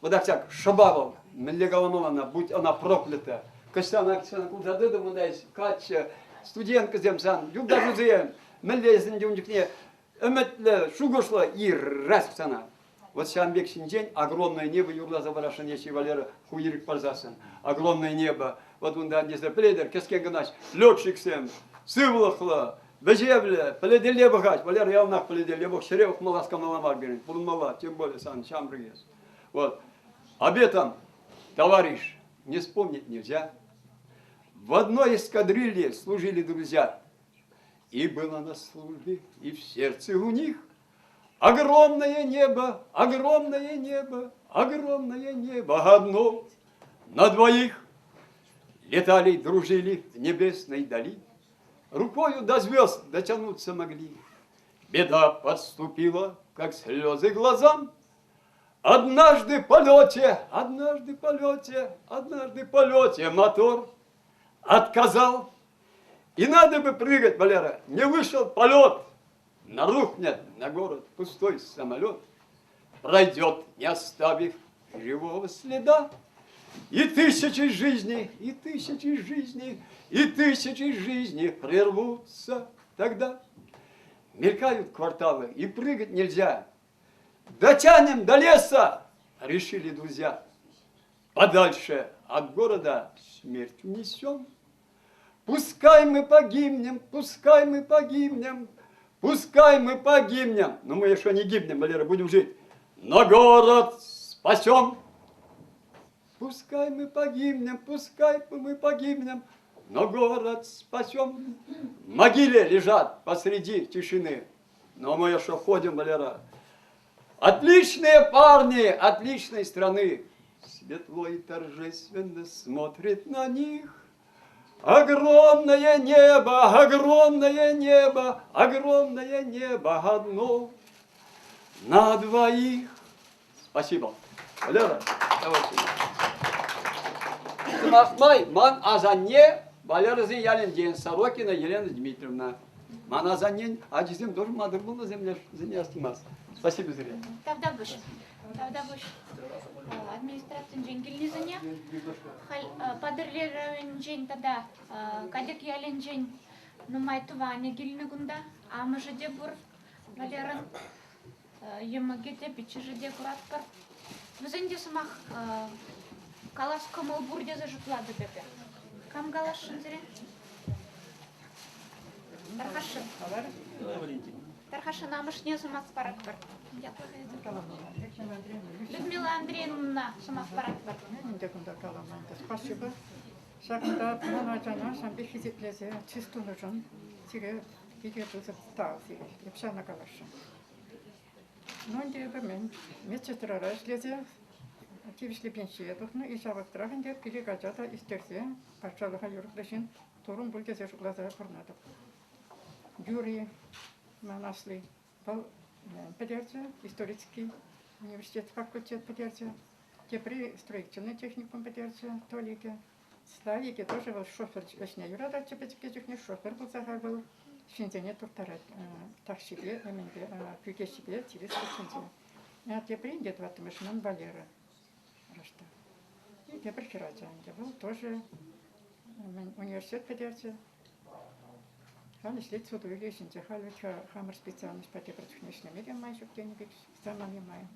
вот ак ҫак шӑпа вӑл, мӗнле каламалла ӑна, будь она проклята. Кӑҫтан ак сана курса тытӑм унта эс каччӑ, студенткӑсем сан, юлташусем, мӗнле эс ӗнтӗ ун чухне ӗмӗтлӗ, шухӑшлӑ иррас сана. Вот ҫавӑн пек ҫинчен «Огромное небо» юрласа парасшӑн если Валера ху ирӗк парсассӑн. «Огромное небо». Вот унта тесе пӗлетӗр, кӗскен кӑна летчиксем сывлӑхлӑ, вӗҫевлӗ, пӗлетелле пӑхать. Валера яланах пӗлетелле пӑх, ҫӗре пӑхма васкамалла мар пирӗн, пурӑнмалла, тем более сан ҫамрӑк эс. Вот. Об этом, товарищ, не вспомнить нельзя. В одной эскадрилье служили друзья. И было на службе, и в сердце у них Огромное небо, огромное небо, огромное небо одно на двоих. Летали, дружили в небесной дали, Рукою до звезд дотянуться могли. Беда подступила, как слезы глазам. Однажды в полете, однажды в полете, однажды в полете мотор отказал. И надо бы прыгать, Валера, не вышел полет. Нарухнет на город пустой самолет, Пройдет, не оставив живого следа. И тысячи жизней, и тысячи жизней, и тысячи жизней прервутся тогда. Мелькают кварталы, и прыгать нельзя. Дотянем до леса, решили друзья. Подальше от города смерть унесем. Пускай мы погибнем, пускай мы погибнем, пускай мы погибнем. Но мы еще не гибнем, Валера, будем жить. Но город спасем. Пускай мы погибнем, пускай мы погибнем, но город спасем. В могиле лежат посреди тишины. Но мы еще ходим, Валера. Отличные парни отличной страны. Светло и торжественно смотрит на них. Огромное небо, огромное небо, огромное небо одно на двоих. Спасибо. Валера, давайте. Сӑмах май, ман асанне Валерӑсен ялӗнчен Сорокина Елена Дмитриевна. Ман асаннен ачисем тоже маттур пулнӑ земле астумас. Спасибо сире. Тавтапуҫ. Тавтапуҫ администрацинчен килнисене. Халь Патӑрьел районӗнчен тата Катек ялӗнчен нумай тӑванӗ килнӗ кунта. Амӑшӗ те пур Валерӑн. Йӑмӑкӗ те, пиччӗшӗ те куратпӑр. Вӗсен те сӑмах калас кӑмӑл пур тесе шутлатӑп эпӗ. Кам каласшӑн сире? Тархасшӑн. Тархасшӑн амӑшне сӑмах паратпӑр. Людмила Андреевна сӑмах паратпӑр. Ӗнтӗ кунта калама ӗнтӗ. Спасибо. Ҫакӑнта ман ачана ҫам пек хисеплесе чыс тунӑшӑн сире питӗ пысӑк тав сире. Эп ҫавна каласшӑн. Ну, ӗнтӗ эпӗ мӗн, медсестрара ӗҫлесе тивӗҫлӗ пенсие тухнӑ и ҫав вӑхӑтрах ӗнтӗ пилӗк ача та ӳстерсе патшалӑха юрӑхлӑ ҫын турӑм пуль тесе шутласа пурӑнатӑп. Юрий, ман асли, вӑл пӗтерчӗ, исторический университет факультет пӗтерчӗ. Тепри строительный техникум пӗтерчӗ, Толикӗ. Славике тоже вӑл шофер ӗҫне юрататчӗ пӗчӗккӗ чухне, шофер пулса-ха вӑл ҫынсене турттарать. Таксипе, мӗнпе, кӳкеҫҫипе тивӗҫ ҫынсем. Теприн те тӑваттӑмӗш ман Валера Раштав. И тепӗр хӗрача ӗнтӗ. Вӑл тоже мӗн университет пӗтерчӗ. Халь ӗҫлет суту-илӳ ӗҫӗнче. Халь вӗт хамӑр специальноҫпа тепӗр чухне ӗҫлеме те май ҫук тенӗ пек самани май.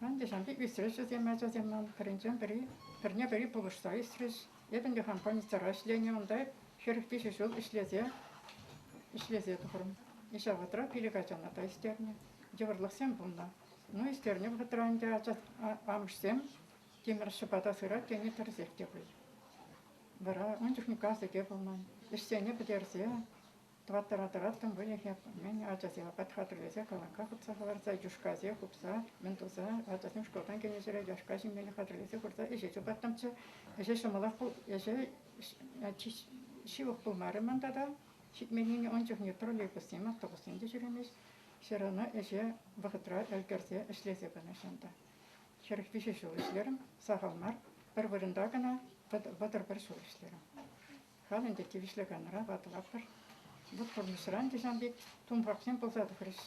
Ӗнтӗ ҫавӑн пек ӳсрӗҫ вӗсем, ачасем ман пӗринчен пӗри, пӗрне пӗри пулӑшса ӳсрӗҫ. Эп ӗнтӗ хам больницӑра ӗҫленӗ, унта 43 ҫул ӗҫлесе ӗҫлесе тухрӑм. Ҫав вӑхӑтра пилӗк ачана та ӳстернӗ. Йывӑрлӑхсем пулнӑ. Ну, ӳстернӗ вӑхӑтра ӗнтӗ ача амӑшсем тимӗр ҫӑпата сырать тени тӗрӗсех те пуль. Вара ун чухне касӑкӗ те пулман. Ӗҫсене пӗтерсе Тӑваттӑра тӑраттӑм выльӑхӗ, мӗн ачасем апат хатӗрлесе каланка хупса хӑварса, юшкасем хупса, мӗн туса, ачасем шкултан килнӗ ҫӗре яшка ҫимелле хатӗрлесе хурса ӗҫе чупаттӑмччӗ. Ӗҫе ҫӑмӑлах пул, ӗҫе ҫывӑх пулмарӗ ман тата. Ҫитменнине ун чухне троллейбуссем, автобуссем те ҫӳремест. Все равно ӗҫе вӑхӑтра ӗлкӗрсе ӗҫлесе пынӑ ҫанта. 43 ҫул ӗҫлерӗм, сахал мар. Пӗр вырӑнта кӑна 31 ҫул ӗҫлерӗм. Халь ӗнтӗ тивӗҫлӗ канура ватӑлатпӑр. Вӑт пурнӑҫран те ҫавӑн пек тумхахсем пулса тухрӗҫ.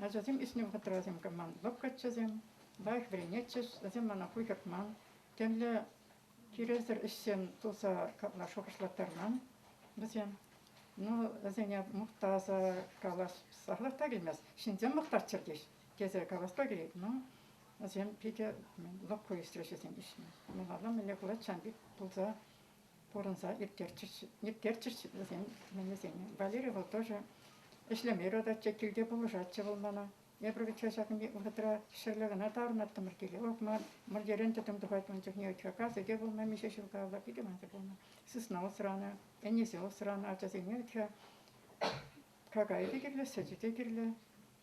Ачасем ӳснӗ вӑхӑтра вӗсем ман лӑпкӑччӗсем, лайӑх вӗренетчӗҫ, вӗсем мана хуйхӑртман, темле киревсӗр ӗҫсем туса капла шухӑшлаттарман вӗсем. Ну, вӗсене мухтаса калас сахалах та килмест. Ҫынсем мухтаччӑр теҫ, тесе калас та килет. Ну, вӗсем питӗ лӑпкӑ ӳсрӗҫ вӗсем ӳснӗ. Малалла мӗнле пулать ҫавӑн пек пулса пурӑнса ирттерчӗҫ, ирттерчӗҫ вӗсем мӗнӗсене. Валерий вӑл тоже ӗҫлеме юрататчӗ, килте пулӑшатчӗ вӑл мана. Эпир вӗт ҫакӑн пек вӑхӑтра ҫӗрле кӑна таврӑнаттӑмӑр киле. Ох, ман мӑрьерен тӗтӗм тухать ун чухне вӗт-ха касӑ те пулнӑ, миҫе ҫул каялла питӗ мансӑр пулнӑ. Сысна усранӑ, ӗнесем усранӑ, ачасене вӗт-ха какайӗ те кирлӗ, сӗчӗ те кирлӗ.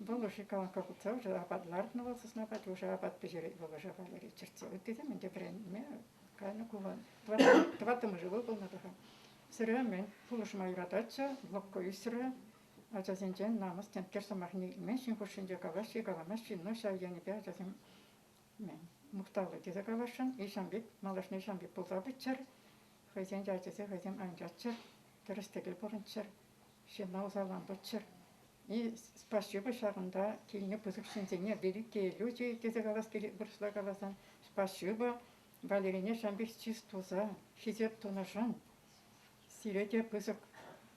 Вӑл уже каланкка хутса уже апат лартнӑ вӑл сысна апат, уже апат пӗҫерет вӑл уже Валерий чӗртсе. Ыттисем ӗнтӗ вӗренме кайнӑ ку вӑл. Тӑваттӑмӗш ывӑл пулнӑ та-ха. Сӗре мӗн пулӑшма юрататчӗ, лӑпкӑ ӳсрӗ. Ачасенчен намӑс темскер сӑмахне илтмен ҫын хушшинче калаҫҫӗ, каламаҫҫӗ, но ҫав енӗпе ачасем мӗн мухтавлӑ тесе каласшӑн. И ҫавӑн пек малашне ҫавӑн пек пулса пыччӑр. Хӑйсен ачисем хӑйсем ан чаччӑр, тӗрӗс-тӗкел пурӑнччӑр, ҫынна усал ан туччӑр. И спасибо ҫакӑнта килнӗ пысӑк ҫынсене, великие люди тесе калас килет вырӑсла каласан. Спасибо Валерине ҫавӑн пек чыс туса, хисеп тунӑшӑн сире те пысӑк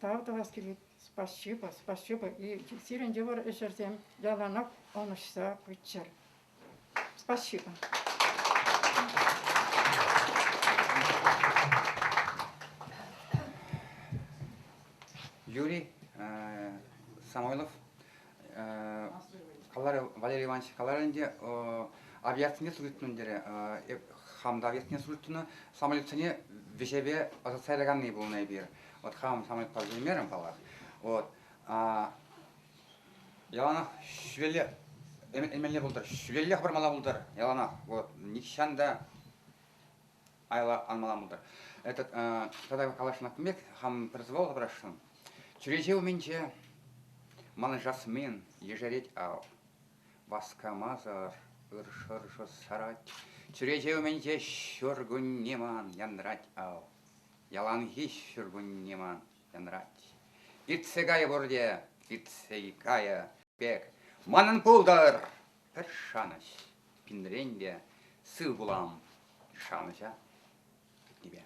тав тӑвас килет. Спасибо, спасибо. И сирӗн йывӑр ӗҫӗрсем яланах ӑнӑҫса пыччӑр. Спасибо. Юрий Самойлов каларӗ, Валерий Иванович каларӗ ӗнтӗ, авиацине служить терӗ. Хам та авиацине служить тунӑ. Самолетсене вӗҫеве ӑсатса яраканни пулнӑ эпир. Вот хам самолетпа вӗҫеймерӗм, паллах. Вот. Яланах ҫӳлелле ӗмелле пултӑр, ҫӳлелле хӑпармалла пултӑр, яланах. Вот нихҫан та аяла анмалла пултӑр. Этот, тата каласшӑн пек, хам пӗр сӑвӑ хӑпарасшӑн. Чӳрече умӗнче ман жасмин ешерет ав. Васкамасӑр ыр шӑршӑ сарать. Чӳрече умӗнче ҫуркунне ман янрать ав. Яланхи ҫуркунне ман янрать. Иртсе кайӗ пурте, иртсе кайӗ пек. Манӑн пултӑр пӗр шанӑҫ, пинрен те сыв пулам шанӑҫа кӗтнипе.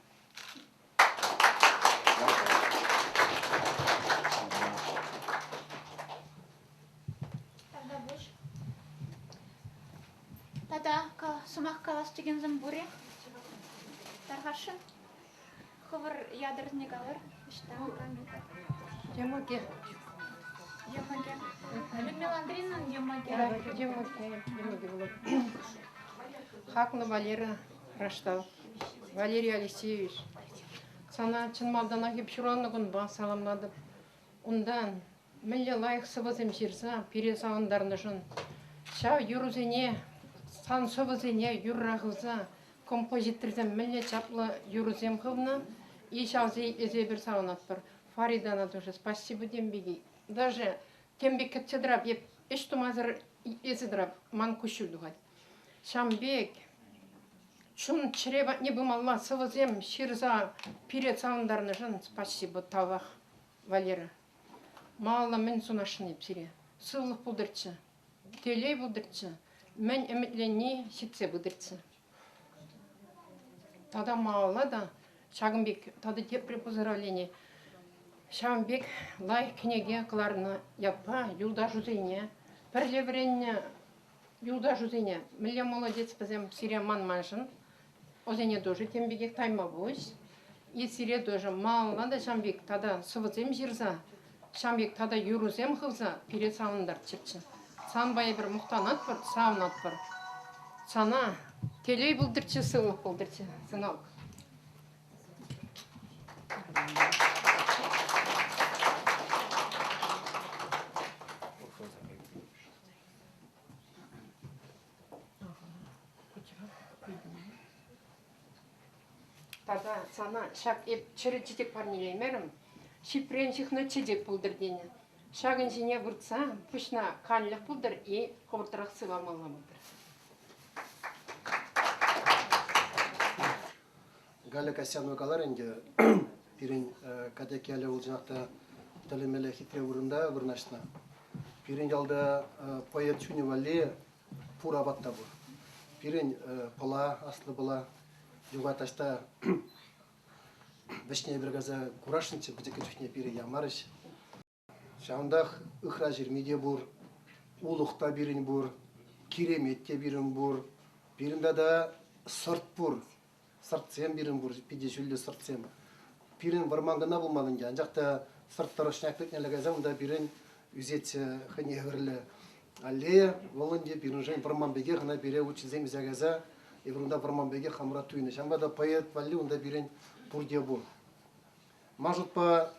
Тавтапуҫ. Тата сӑмах калас текенсем пур-и? Тархасшӑн. Хӑвӑр ятӑрне калӑр. Ӑҫта? Йӑмӑкӗ. Йӑмӑкӗ. Людмила Андреевнан йӑмӑкӗ. Йӑмӑкӗ, йӑмӑкӗ пулать. Хаклӑ Валера Раштав, Валерий Алексеевич, сана чӑн малтанах эп ҫуралнӑ кунпа саламлатӑп. Унтан мӗнле лайӑх сӑвӑсем ҫырса пире савӑнтарнӑшӑн, ҫав юрӑсене, сан сӑвӑсене юрра хывса композиторсем мӗнле чаплӑ юрӑсем хывнӑ, и ҫавсене итлесе эпир савӑнатпӑр. Фаридана тоже спасибо тем пекех. Даже тем пек кӗтсе тӑрап эп. ӗҫ тумасӑр итлесе тӑрап, ман куҫҫуль тухать. Ҫавӑн пек чун чӗре патне пымалла сӑвӑсем ҫырса пире савӑнтарнӑшӑн спасибо, тавах, Валера. Малалла мӗн сунасшӑн эп сире? Сывлӑх пултӑрччӗ, телей пултӑрччӗ, мӗн ӗмӗтленни ҫитсе пытӑрччӗ. Тата малалла та ҫакӑн пек тата тепре поздравлени. Ҫавӑн пек лайӑх кӗнеке кӑларнӑ ятпа юлташусене, пӗрле вӗреннӗ юлташусене мӗнле молодец вӗсем сире манманшӑн. Вӗсене тоже тем пекех тайма пуҫ. И сире тоже малалла та ҫавӑн пек тата сӑвӑсем ҫырса, ҫавӑн пек тата юрӑсем хывса пире савӑнтарччӑрччӗ. Санпа эпир мухтанатпӑр, савӑнатпӑр. Сана телей пултӑрччӗ, сывлӑх пултӑрччӗ, сынок. Тата сана ҫак эп чӗрӗ чечек парнелеймерӗм. Ҫипрен ҫыхнӑ чечек пултӑр тенӗ. Ҫакӑн ҫине выртса пуҫна канлӗх пултӑр и хӑвӑртрах сывалмалла пултӑр. Галя Касьянова калар ӗнтӗ, пирӗн Катек ялӗ вӑл чӑнах та тӗлӗнмелле хитре вырӑнта вырнаҫнӑ. Пирӗн ялта поэт чунӗ валли пур апат та пур. Пирӗн Пӑла, Аслӑ Пӑла, юха таҫта вӗҫне эпир кайса курасшӑнччӗ пӗчӗккӗ чухне пире ямарӗҫ. Ҫавӑнтах Ыхра ҫырми те пур, улӑх та пирӗн пур, киремет те пирӗн пур. Пирӗн тата сӑрт пур. Сӑртсем пирӗн пур, питӗ ҫӳллӗ сӑртсем. Пирӗн вӑрман кӑна пулман ӗнтӗ, анчах та сӑрт тӑрӑшнях пекнелле кайсан унта пирӗн ӳсет хӑйне евӗрлӗ аллея. Вӑл ӗнтӗ пирӗншӗн вӑрман пекех, ӑна пире учительсем илсе кайса эпир унта вӑрман пекех хамӑра туйнӑ. Ҫавӑнпа та поэт валли унта пирӗн пурте пур. Ман шутпа,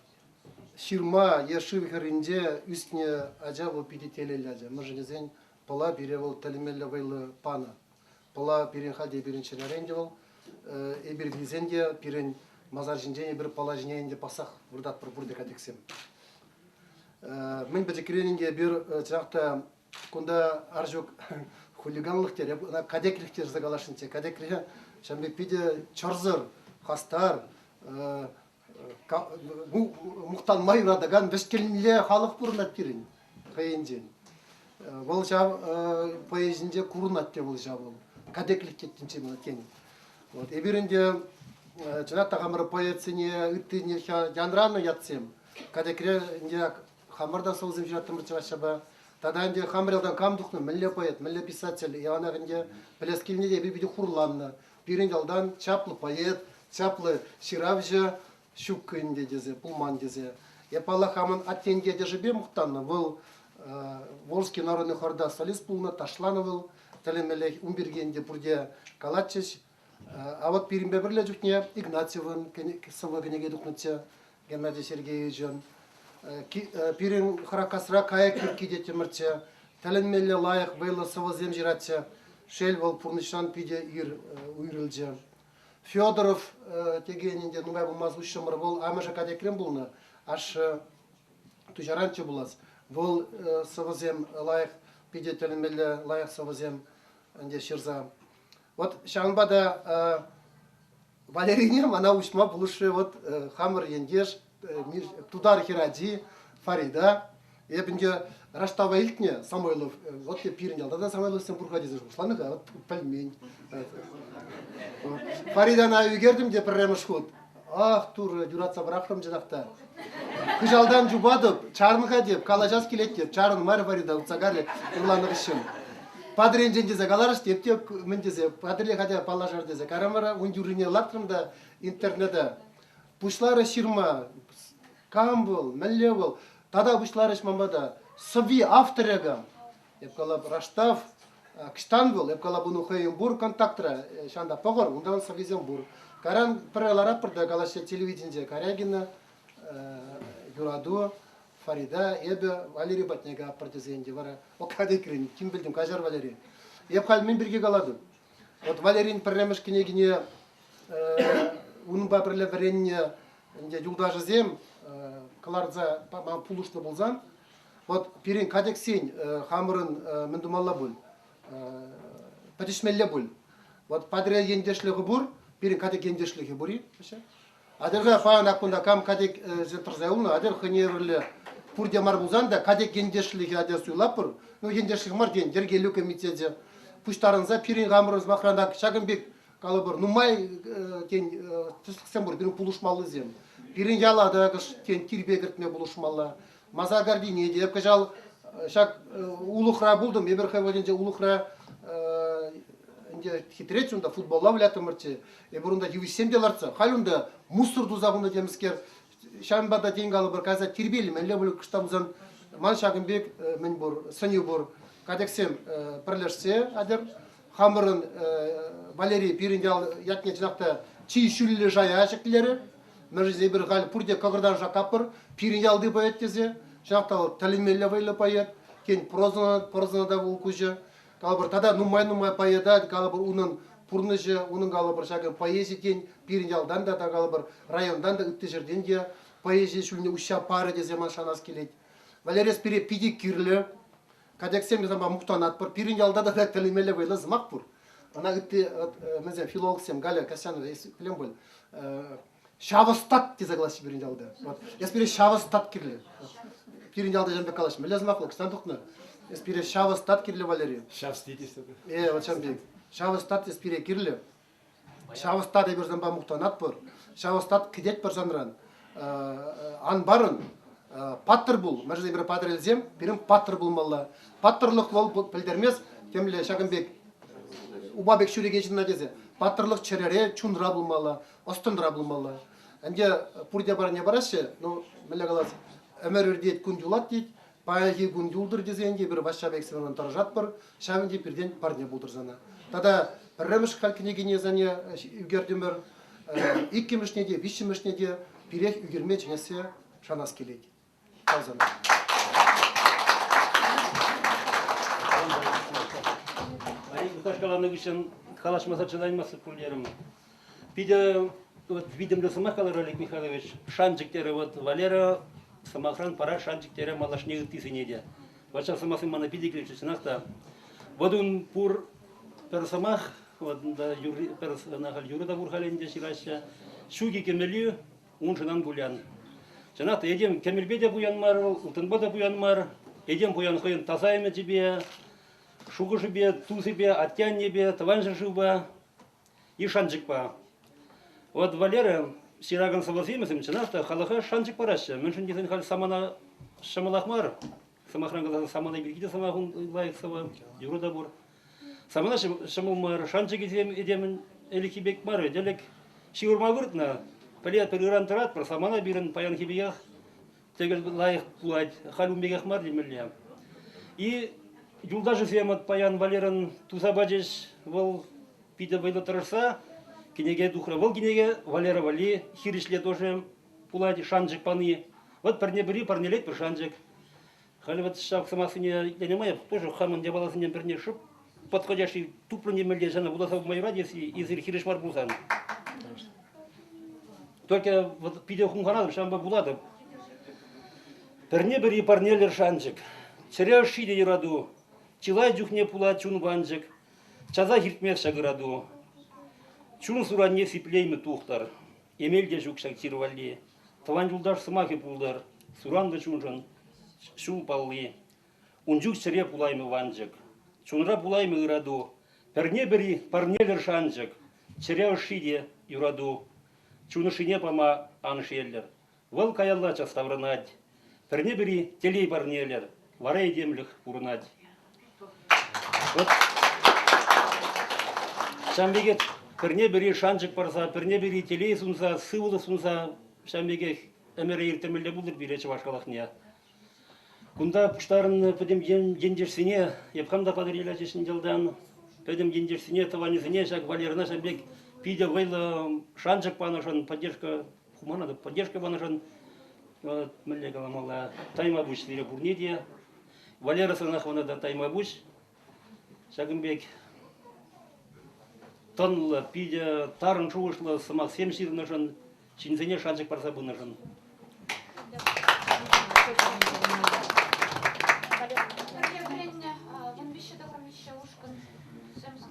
ҫырма е шыв хӗрринче ӳснӗ ача вӑл питӗ телейлӗ ача. Мӗншӗн тесен Пӑла пире вӑл тӗлӗнмелле вӑйлӑ панӑ. Пӑла пирӗн халь те пирӗн чӗререн те вӑл. Эпир вилсен те пирӗн масар ҫинчен эпир Пӑла ҫине ӗнтӗ пӑхсах выртатпӑр пурте катексем. Мӗн пӗчӗкрен ӗнтӗ эпир чӑнах та кунта Арҫук хулиганлӑх терӗ, ӑна катеклӗх тесе каласшӑнччӗ. Катекре ҫавӑн пек питӗ чӑрсӑр, хастар, мухтанма юратакан вӗҫкӗнле халӑх пурӑнать пирӗн хӑйӗнчен. Вӑл ҫав поэзинче курӑнать те вӑл ҫав вӑл. Катеклӗх теттинче тен. Вот. Эпир ӗнтӗ чӑнах та хамӑр поэтсене ыттине янранӑ ятсем. Катекре ӗнтӗ хамӑр та сӑвӑсем ҫыраттӑмӑр чӑвашҫапа. Тата ӗнтӗ хамӑр ялтан кам тухнӑ, мӗнле поэт, мӗнле писатель, яланах ӗнтӗ пӗлес килнӗ те эпир питӗ хурланнӑ. Пирӗн ялтан чаплӑ поэт, чаплӑ ҫыравҫӑ ҫуккӑ ӗнтӗ тесе, пулман тесе. Эп, паллах, хамӑн аттен тетӗшӗпе мухтаннӑ. Вӑл Волжский народный хорта солист пулнӑ, ташланӑ вӑл. Тӗлӗнмелле ун пирки ӗнтӗ пурте калатчӗҫ. А вот пирӗнпе пӗрле чухне Игнатьевӑн сӑвӑ кӗнеки тухнӑччӗ Геннадий Сергеевичӑн. Пирӗн Хракасра кайӑк пирки теттӗмӗрччӗ. Тӗлӗнмелле лайӑх, вӑйлӑ сӑвӑсем ҫыратчӗ. Шел, вӑл пурнӑҫран питӗ ир уйрӑлчӗ. Федоров текен ӗнтӗ нумай пулмасть уҫрӑмӑр. Вӑл амӑшӗ Катекрен пулнӑ, ашшӗ Туҫаранччӗ пулас. Вӑл сӑвӑсем лайӑх, питӗ тӗлӗнмелле лайӑх сӑвӑсем ӗнтӗ ҫырса. Вот ҫавӑнпа та Валерине мана уҫма пулӑшрӗ вот хамӑр ентеш, тутар хӗрачи Фарида. Эп ӗнтӗ Раштава илтнӗ Самойлов, вот пирӗн ялта та Самойловсем пур-ха тесе шухӑшланӑ-ха, вот пӗлмен. Фаридана ӳкертӗм те пӗрремӗш хут. Ах, Турӑ, юратса пӑрахрӑм чӑнах та. Хыҫалтан чупатӑп, чарӑн-ха теп, калаҫас килет теп, чарӑн мар, Фарида, утса карӗ ырланӑ хыҫҫӑн. Патӑрьелӗнчен тесе каларӗҫ теп те, мӗн тесе, Патӑрьеле хотя паллашар тесе. Каран вара ун юррине лартрӑм та интернета. Пуҫларӗ ҫырма. Кам вӑл, мӗнле вӑл? Тата пуҫларӗҫ ман пата. Сӑвви авторӗ кам? Эп калап, Раштав, кӑҫтан вӑл? Эп калап, унӑн хӑйӗн пур контактра, ҫавӑнта пӑхӑр, унтан сӑввисем пур. Кайран пӗрре ларатпӑр та калаҫҫӗ телевиденинче Карягина, Юрату, Фарида, эпӗ Валерий патне каятпӑр тесе ӗнтӗ вара Окадекрен, ким пӗлтӗм, каҫар Валерий. Эп халь мӗн пирки калатӑп? Вот Валерин пӗрремӗш кӗнекине унпа пӗрле вӗреннӗ ӗнтӗ юлташӗсем кӑларса пама пулӑшнӑ пулсан. Вот пирӗн катексен хамӑрӑн мӗн тумалла пуль? Пӗтӗҫмелле пуль. Вот Патӑрьел ентешлӗхӗ пур, пирӗн катек ентешлӗхӗ пур-и? Атьӑр-ха паян ак кунта кам катек тӑрса юлнӑ, атьӑр хӑйне евӗрлӗ пурте мар пулсан та катек ентешлӗхӗ атьӑр суйлатпӑр. Ну, ентешлӗх мар тен, йӗркелӳ комитечӗ пуҫтарӑнса пирӗн хамӑрӑн сӑмахран так ҫакӑн пек калӑпӑр, нумай тен тӗслӗхсем пур, пирӗн пулӑшмаллисем. Пирӗн яла та тен тирпей кӗртме пулӑшмалла. Масар картине те кӑҫал ҫак улӑхра пултӑм. Эпир хӑй вӑхӑтӗнче улӑхра ӗнтӗ хитреччӗ унта, футболла выляттӑмӑрччӗ. Эпир унта йывӑҫсем те лартса, халь унта мусор туса хунӑ темӗскер. Ҫавӑнпа та тен калӑпӑр, кайса тирпейлемелле пуль кӑштах пулсан. Ман ҫакӑн пек мӗн пур, сӗнӳ пур. Катексем пӗрлешсе атьӑр. Хамӑрӑн Валерий пирӗн ял ятне чӑнах та чи ҫӳллӗ шая ҫӗклерӗ. Мӗншӗн эпир халь пурте кӑкӑртан шаккатпӑр, пирӗн ялти поэт тесе. Чӑнах та вӑл тӗлӗнмелле вӑйлӑ поэт. Тен, прозӑна, прозӑна та вӑл куҫӗ. Калӑпӑр, тата нумай-нумай поэта, калӑпӑр, унӑн пурнӑҫӗ, унӑн, калӑпӑр, ҫакӑ поэзи, тен, пирӗн ялтан та, та калӑпӑр, районтан та, ытти ҫӗртен те поэзи ҫулне уҫса парӗ тесе ман шанас килет. Валерий пире питӗ кирлӗ. Катексем санпа мухтанатпӑр. Пирӗн ялта та тӗлӗнмелле вӑйлӑ сӑмах пур. Ӑна ытти мӗнсем, филологсем, Галя Касьянова, эс пӗлен пуль, ҫавӑстат тесе калаҫҫӗ пирӗн ялта. Вот. Эс пире ҫавӑстат кирлӗ. Пирӗн ялта ҫавӑн пек калаҫҫӗ. Мӗнле сӑмах вӑл? Кӑҫтан тухнӑ? Эс пире ҫавӑстат кирлӗ, Валерий. Ҫавсти тесе. Э, вот ҫавӑн пек. Ҫавӑстат эс пире кирлӗ. Ҫавӑстат эпир санпа мухтанатпӑр. Ҫавӑстат кӗтетпӗр санран. Ан парӑн, паттӑр пул. Мӗншӗн эпир патӑрьелсем, пирӗн паттӑр пулмалла. Паттӑрлӑх вӑл пӗлтермест темле ҫакӑн пек упа пек ҫӳрекен ҫынна тесе. Паттӑрлӑх чӗрере, чунра пулмалла, ӑс-тӑнра пулмалла. Ӗнтӗ пурте парне параҫҫӗ, ну, мӗнле калас, ӗмӗр иртет, кун юлать тет. Паянхи кун юлтӑр тесе ӗнтӗ эпир Ваҫҫа пек сирӗн тӑрӑшатпӑр, ҫав ӗнтӗ пиртен парне пултӑр сана. Тата пӗрремӗш халь кӗнекене сане ӳкертӗмӗр, иккӗмӗшне те, виҫҫӗмӗшне те пирех ӳкерме чӗнессе шанас килет. Тав сана. Олег Михайлович каланӑ хыҫҫӑн калаҫмасӑр чӑтаймастӑп пуль терӗм. Питӗ вот витӗмлӗ сӑмах каларӗ Олег Михайлович. Шанчӑк терӗ вот Валера сӑмахран пара шанчӑк терӗ малашне ыттисене те. Вот ҫав сӑмахсем мана питӗ килӗшрӗҫ чӑнах та. Вот ун пур пӗр сӑмах, вот унта юрри, пӗр ӑна халь юрӑ та пур халь ӗнтӗ ҫыраҫҫӗ. Ҫук-и кӗмӗлӳ, уншӑн ан кулян. Чӑнах та этем кӗмӗлпе те пуян мар, ылтӑнпа та пуян мар. Этем пуян хӑйӗн таса ӗмӗчӗпе, шухӑшӗпе, тусӗпе, атте-аннепе, тӑван ҫӗршывпа. и шанчӑкпа. Вот Валера ҫыракан сӑвӑсем чӑнах та халӑха шанчӑк параҫҫӗ. Мӗншӗн тесен халь самана ҫӑмӑлах мар. Сӑмахран каласан, самана пирки те сӑмах лайӑх сӑвӑ, юрӑ та пур. Самана ҫӑмӑл мар, шанчӑкӗсем этемӗн ӗлӗкхи пек мар вӗт. Ӗлӗк ҫывӑрма выртнӑ, пӗлетпӗр, ыран тӑратпӑр, самана пирӗн паянхи пекех тӗкӗл лайӑх пулать, халь ун пекех мар темелле. И юлташӗсем вот паян Валерӑн туса пачӗҫ, вӑл питӗ вӑйлӑ тӑрӑшса кӗнеке тухрӗ. Вӑл кӗнеке Валера валли хирӗҫле тоже пулать шанчӑк пани. Вот пӗрне-пӗри парнелетпӗр шанчӑк. Халӗ вот ҫак сӑмахсене итленӗ май тоже хамӑн япаласенчен пӗрне шӑп подходящий тупрӑн темелле сана вуласа пыма юрать, если эсир хирӗҫ мар пулсан. Только вот питӗ хумханатӑп, ҫавӑнпа вулатӑп. Пӗрне-пӗри парнелӗр шанчӑк, чӗре ӑшши те юрату, чылай чухне пулать чун ванчӑк, часах иртмест ҫак ырату. Чун суранне сиплеймӗ тухтӑр, эмел те ҫук ҫак чир валли. Тӑван юлташ сӑмахӗ пултӑр, суранлӑ чуншӑн ҫул палли. Ун чух чӗре пулаймӗ ванчӑк, чунра пулаймӗ ырату. Пӗрне-пӗри парнелӗр шанчӑк, чӗре ӑшши те юрату. Чун ӑшшине пама ан шеллӗр, вӑл каялла час таврӑнать. Пӗрне-пӗри телей парнелӗр, вара этемлӗх пурӑнать. Вот. Ҫавӑн пекех пӗрне-пӗри шанчӑк парса, пӗрне-пӗри телей сунса, сывлӑх сунса ҫавӑн пекех ӗмӗре ирттермелле пултӑр пире чӑваш халӑхне. Кунта пуҫтарӑннӑ пӗтӗм ентешсене, эп хам та Патӑрьел ачи Ҫӗньялтан, пӗтӗм ентешсене, тӑванӗсене ҫак Валерӑна ҫав пек питӗ вӑйлӑ шанчӑк панӑшӑн, поддержка хумана та поддержка панӑшӑн, мӗнле каламалла, тайма пуҫ сире пурне те. Валера сана хӑвна та тайма пуҫ. Ҫакӑн пек тӑнлӑ, питӗ тарӑн шухӑшлӑ сӑмахсем ҫырнӑшӑн, ҫынсене шанчӑк парса пынӑшӑн.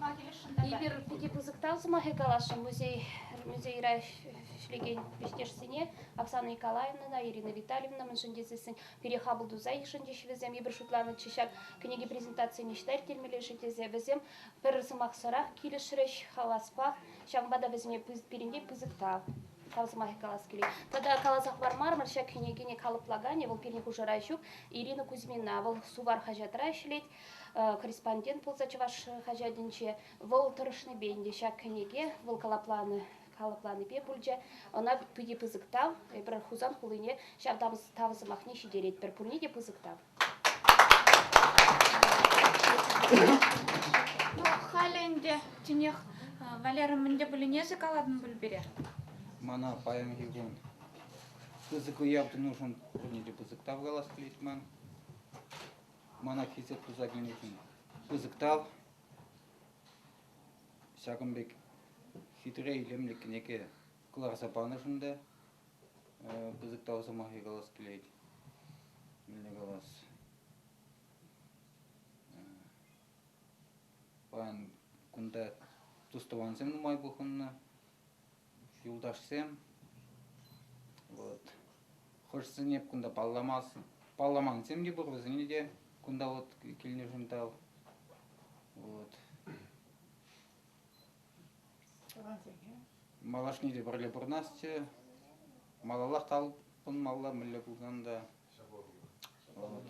сӑмах илесшӗн тата? Эпир питӗ пысӑк тав сӑмахӗ каласшӑн музей музейра ӗҫлекен ӗҫтешсене Оксана Николаевнӑна, Ирина Витальевна мӗншӗн тесессӗн пире хапӑл туса йышӑнчӗҫ вӗсем. Эпир шутланӑччӗ ҫак кӗнеке презентацине ӑҫта ирттермелле-ши тесе. Вӗсем пӗр сӑмахсӑрах килӗшрӗҫ хаваспах. Ҫавӑнпа та вӗсене пирӗнтен пысӑк тав. Тав сӑмахӗ калас килет. Тата каласа хӑвармарӑмӑр, ҫак кӗнекене калӑплаканӗ, вӑл пирӗн хушӑра ҫук, Ирина Кузьмина. Вӑл Сувар хаҫатра ӗҫлет, корреспондент пулса чӑваш хаҫатӗнче. Вӑл тӑрӑшнипе ӗнтӗ ҫак кӗнеке вӑл калапланӑ калӑпланипе пулчӗ. Ӑна питӗ пысӑк тав. Эпир Хусан хулине ҫав тав сӑмахне ҫитеретпӗр. Пурне те пысӑк тав. Ну, халӗ ӗнтӗ тинех Валера мӗн те пулин эсӗ калатӑн пуль пире? Мана паянхи кун пысӑк уяв тунӑшӑн пурне те пысӑк тав калас килет ман. Мана хисеп туса килнӗшӗн пысӑк тав. Ҫакӑн пек хитре илемлӗ кӗнеке кӑларса панӑшӑн та пысӑк тав сӑмахӗ калас килет. Мӗнле калас? Паян кунта тус-тӑвансем нумай пухӑннӑ, юлташсем. Вот. Хӑшсене кунта палламас, палламансем те пур, вӗсене те кунта вот килнӗшӗн тав. Вот. Малашне те пӗрле пурӑнасчӗ. Малаллах талпӑнмалла, мӗнле пулсан та. Вот.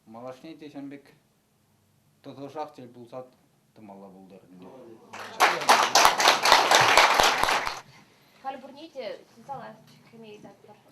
Малашне те ҫавӑн пек тӑтӑшах тӗл пулса тӑмалла пултӑр ӗнтӗ. Халь пурне те зала кӗме ыйтатпӑр.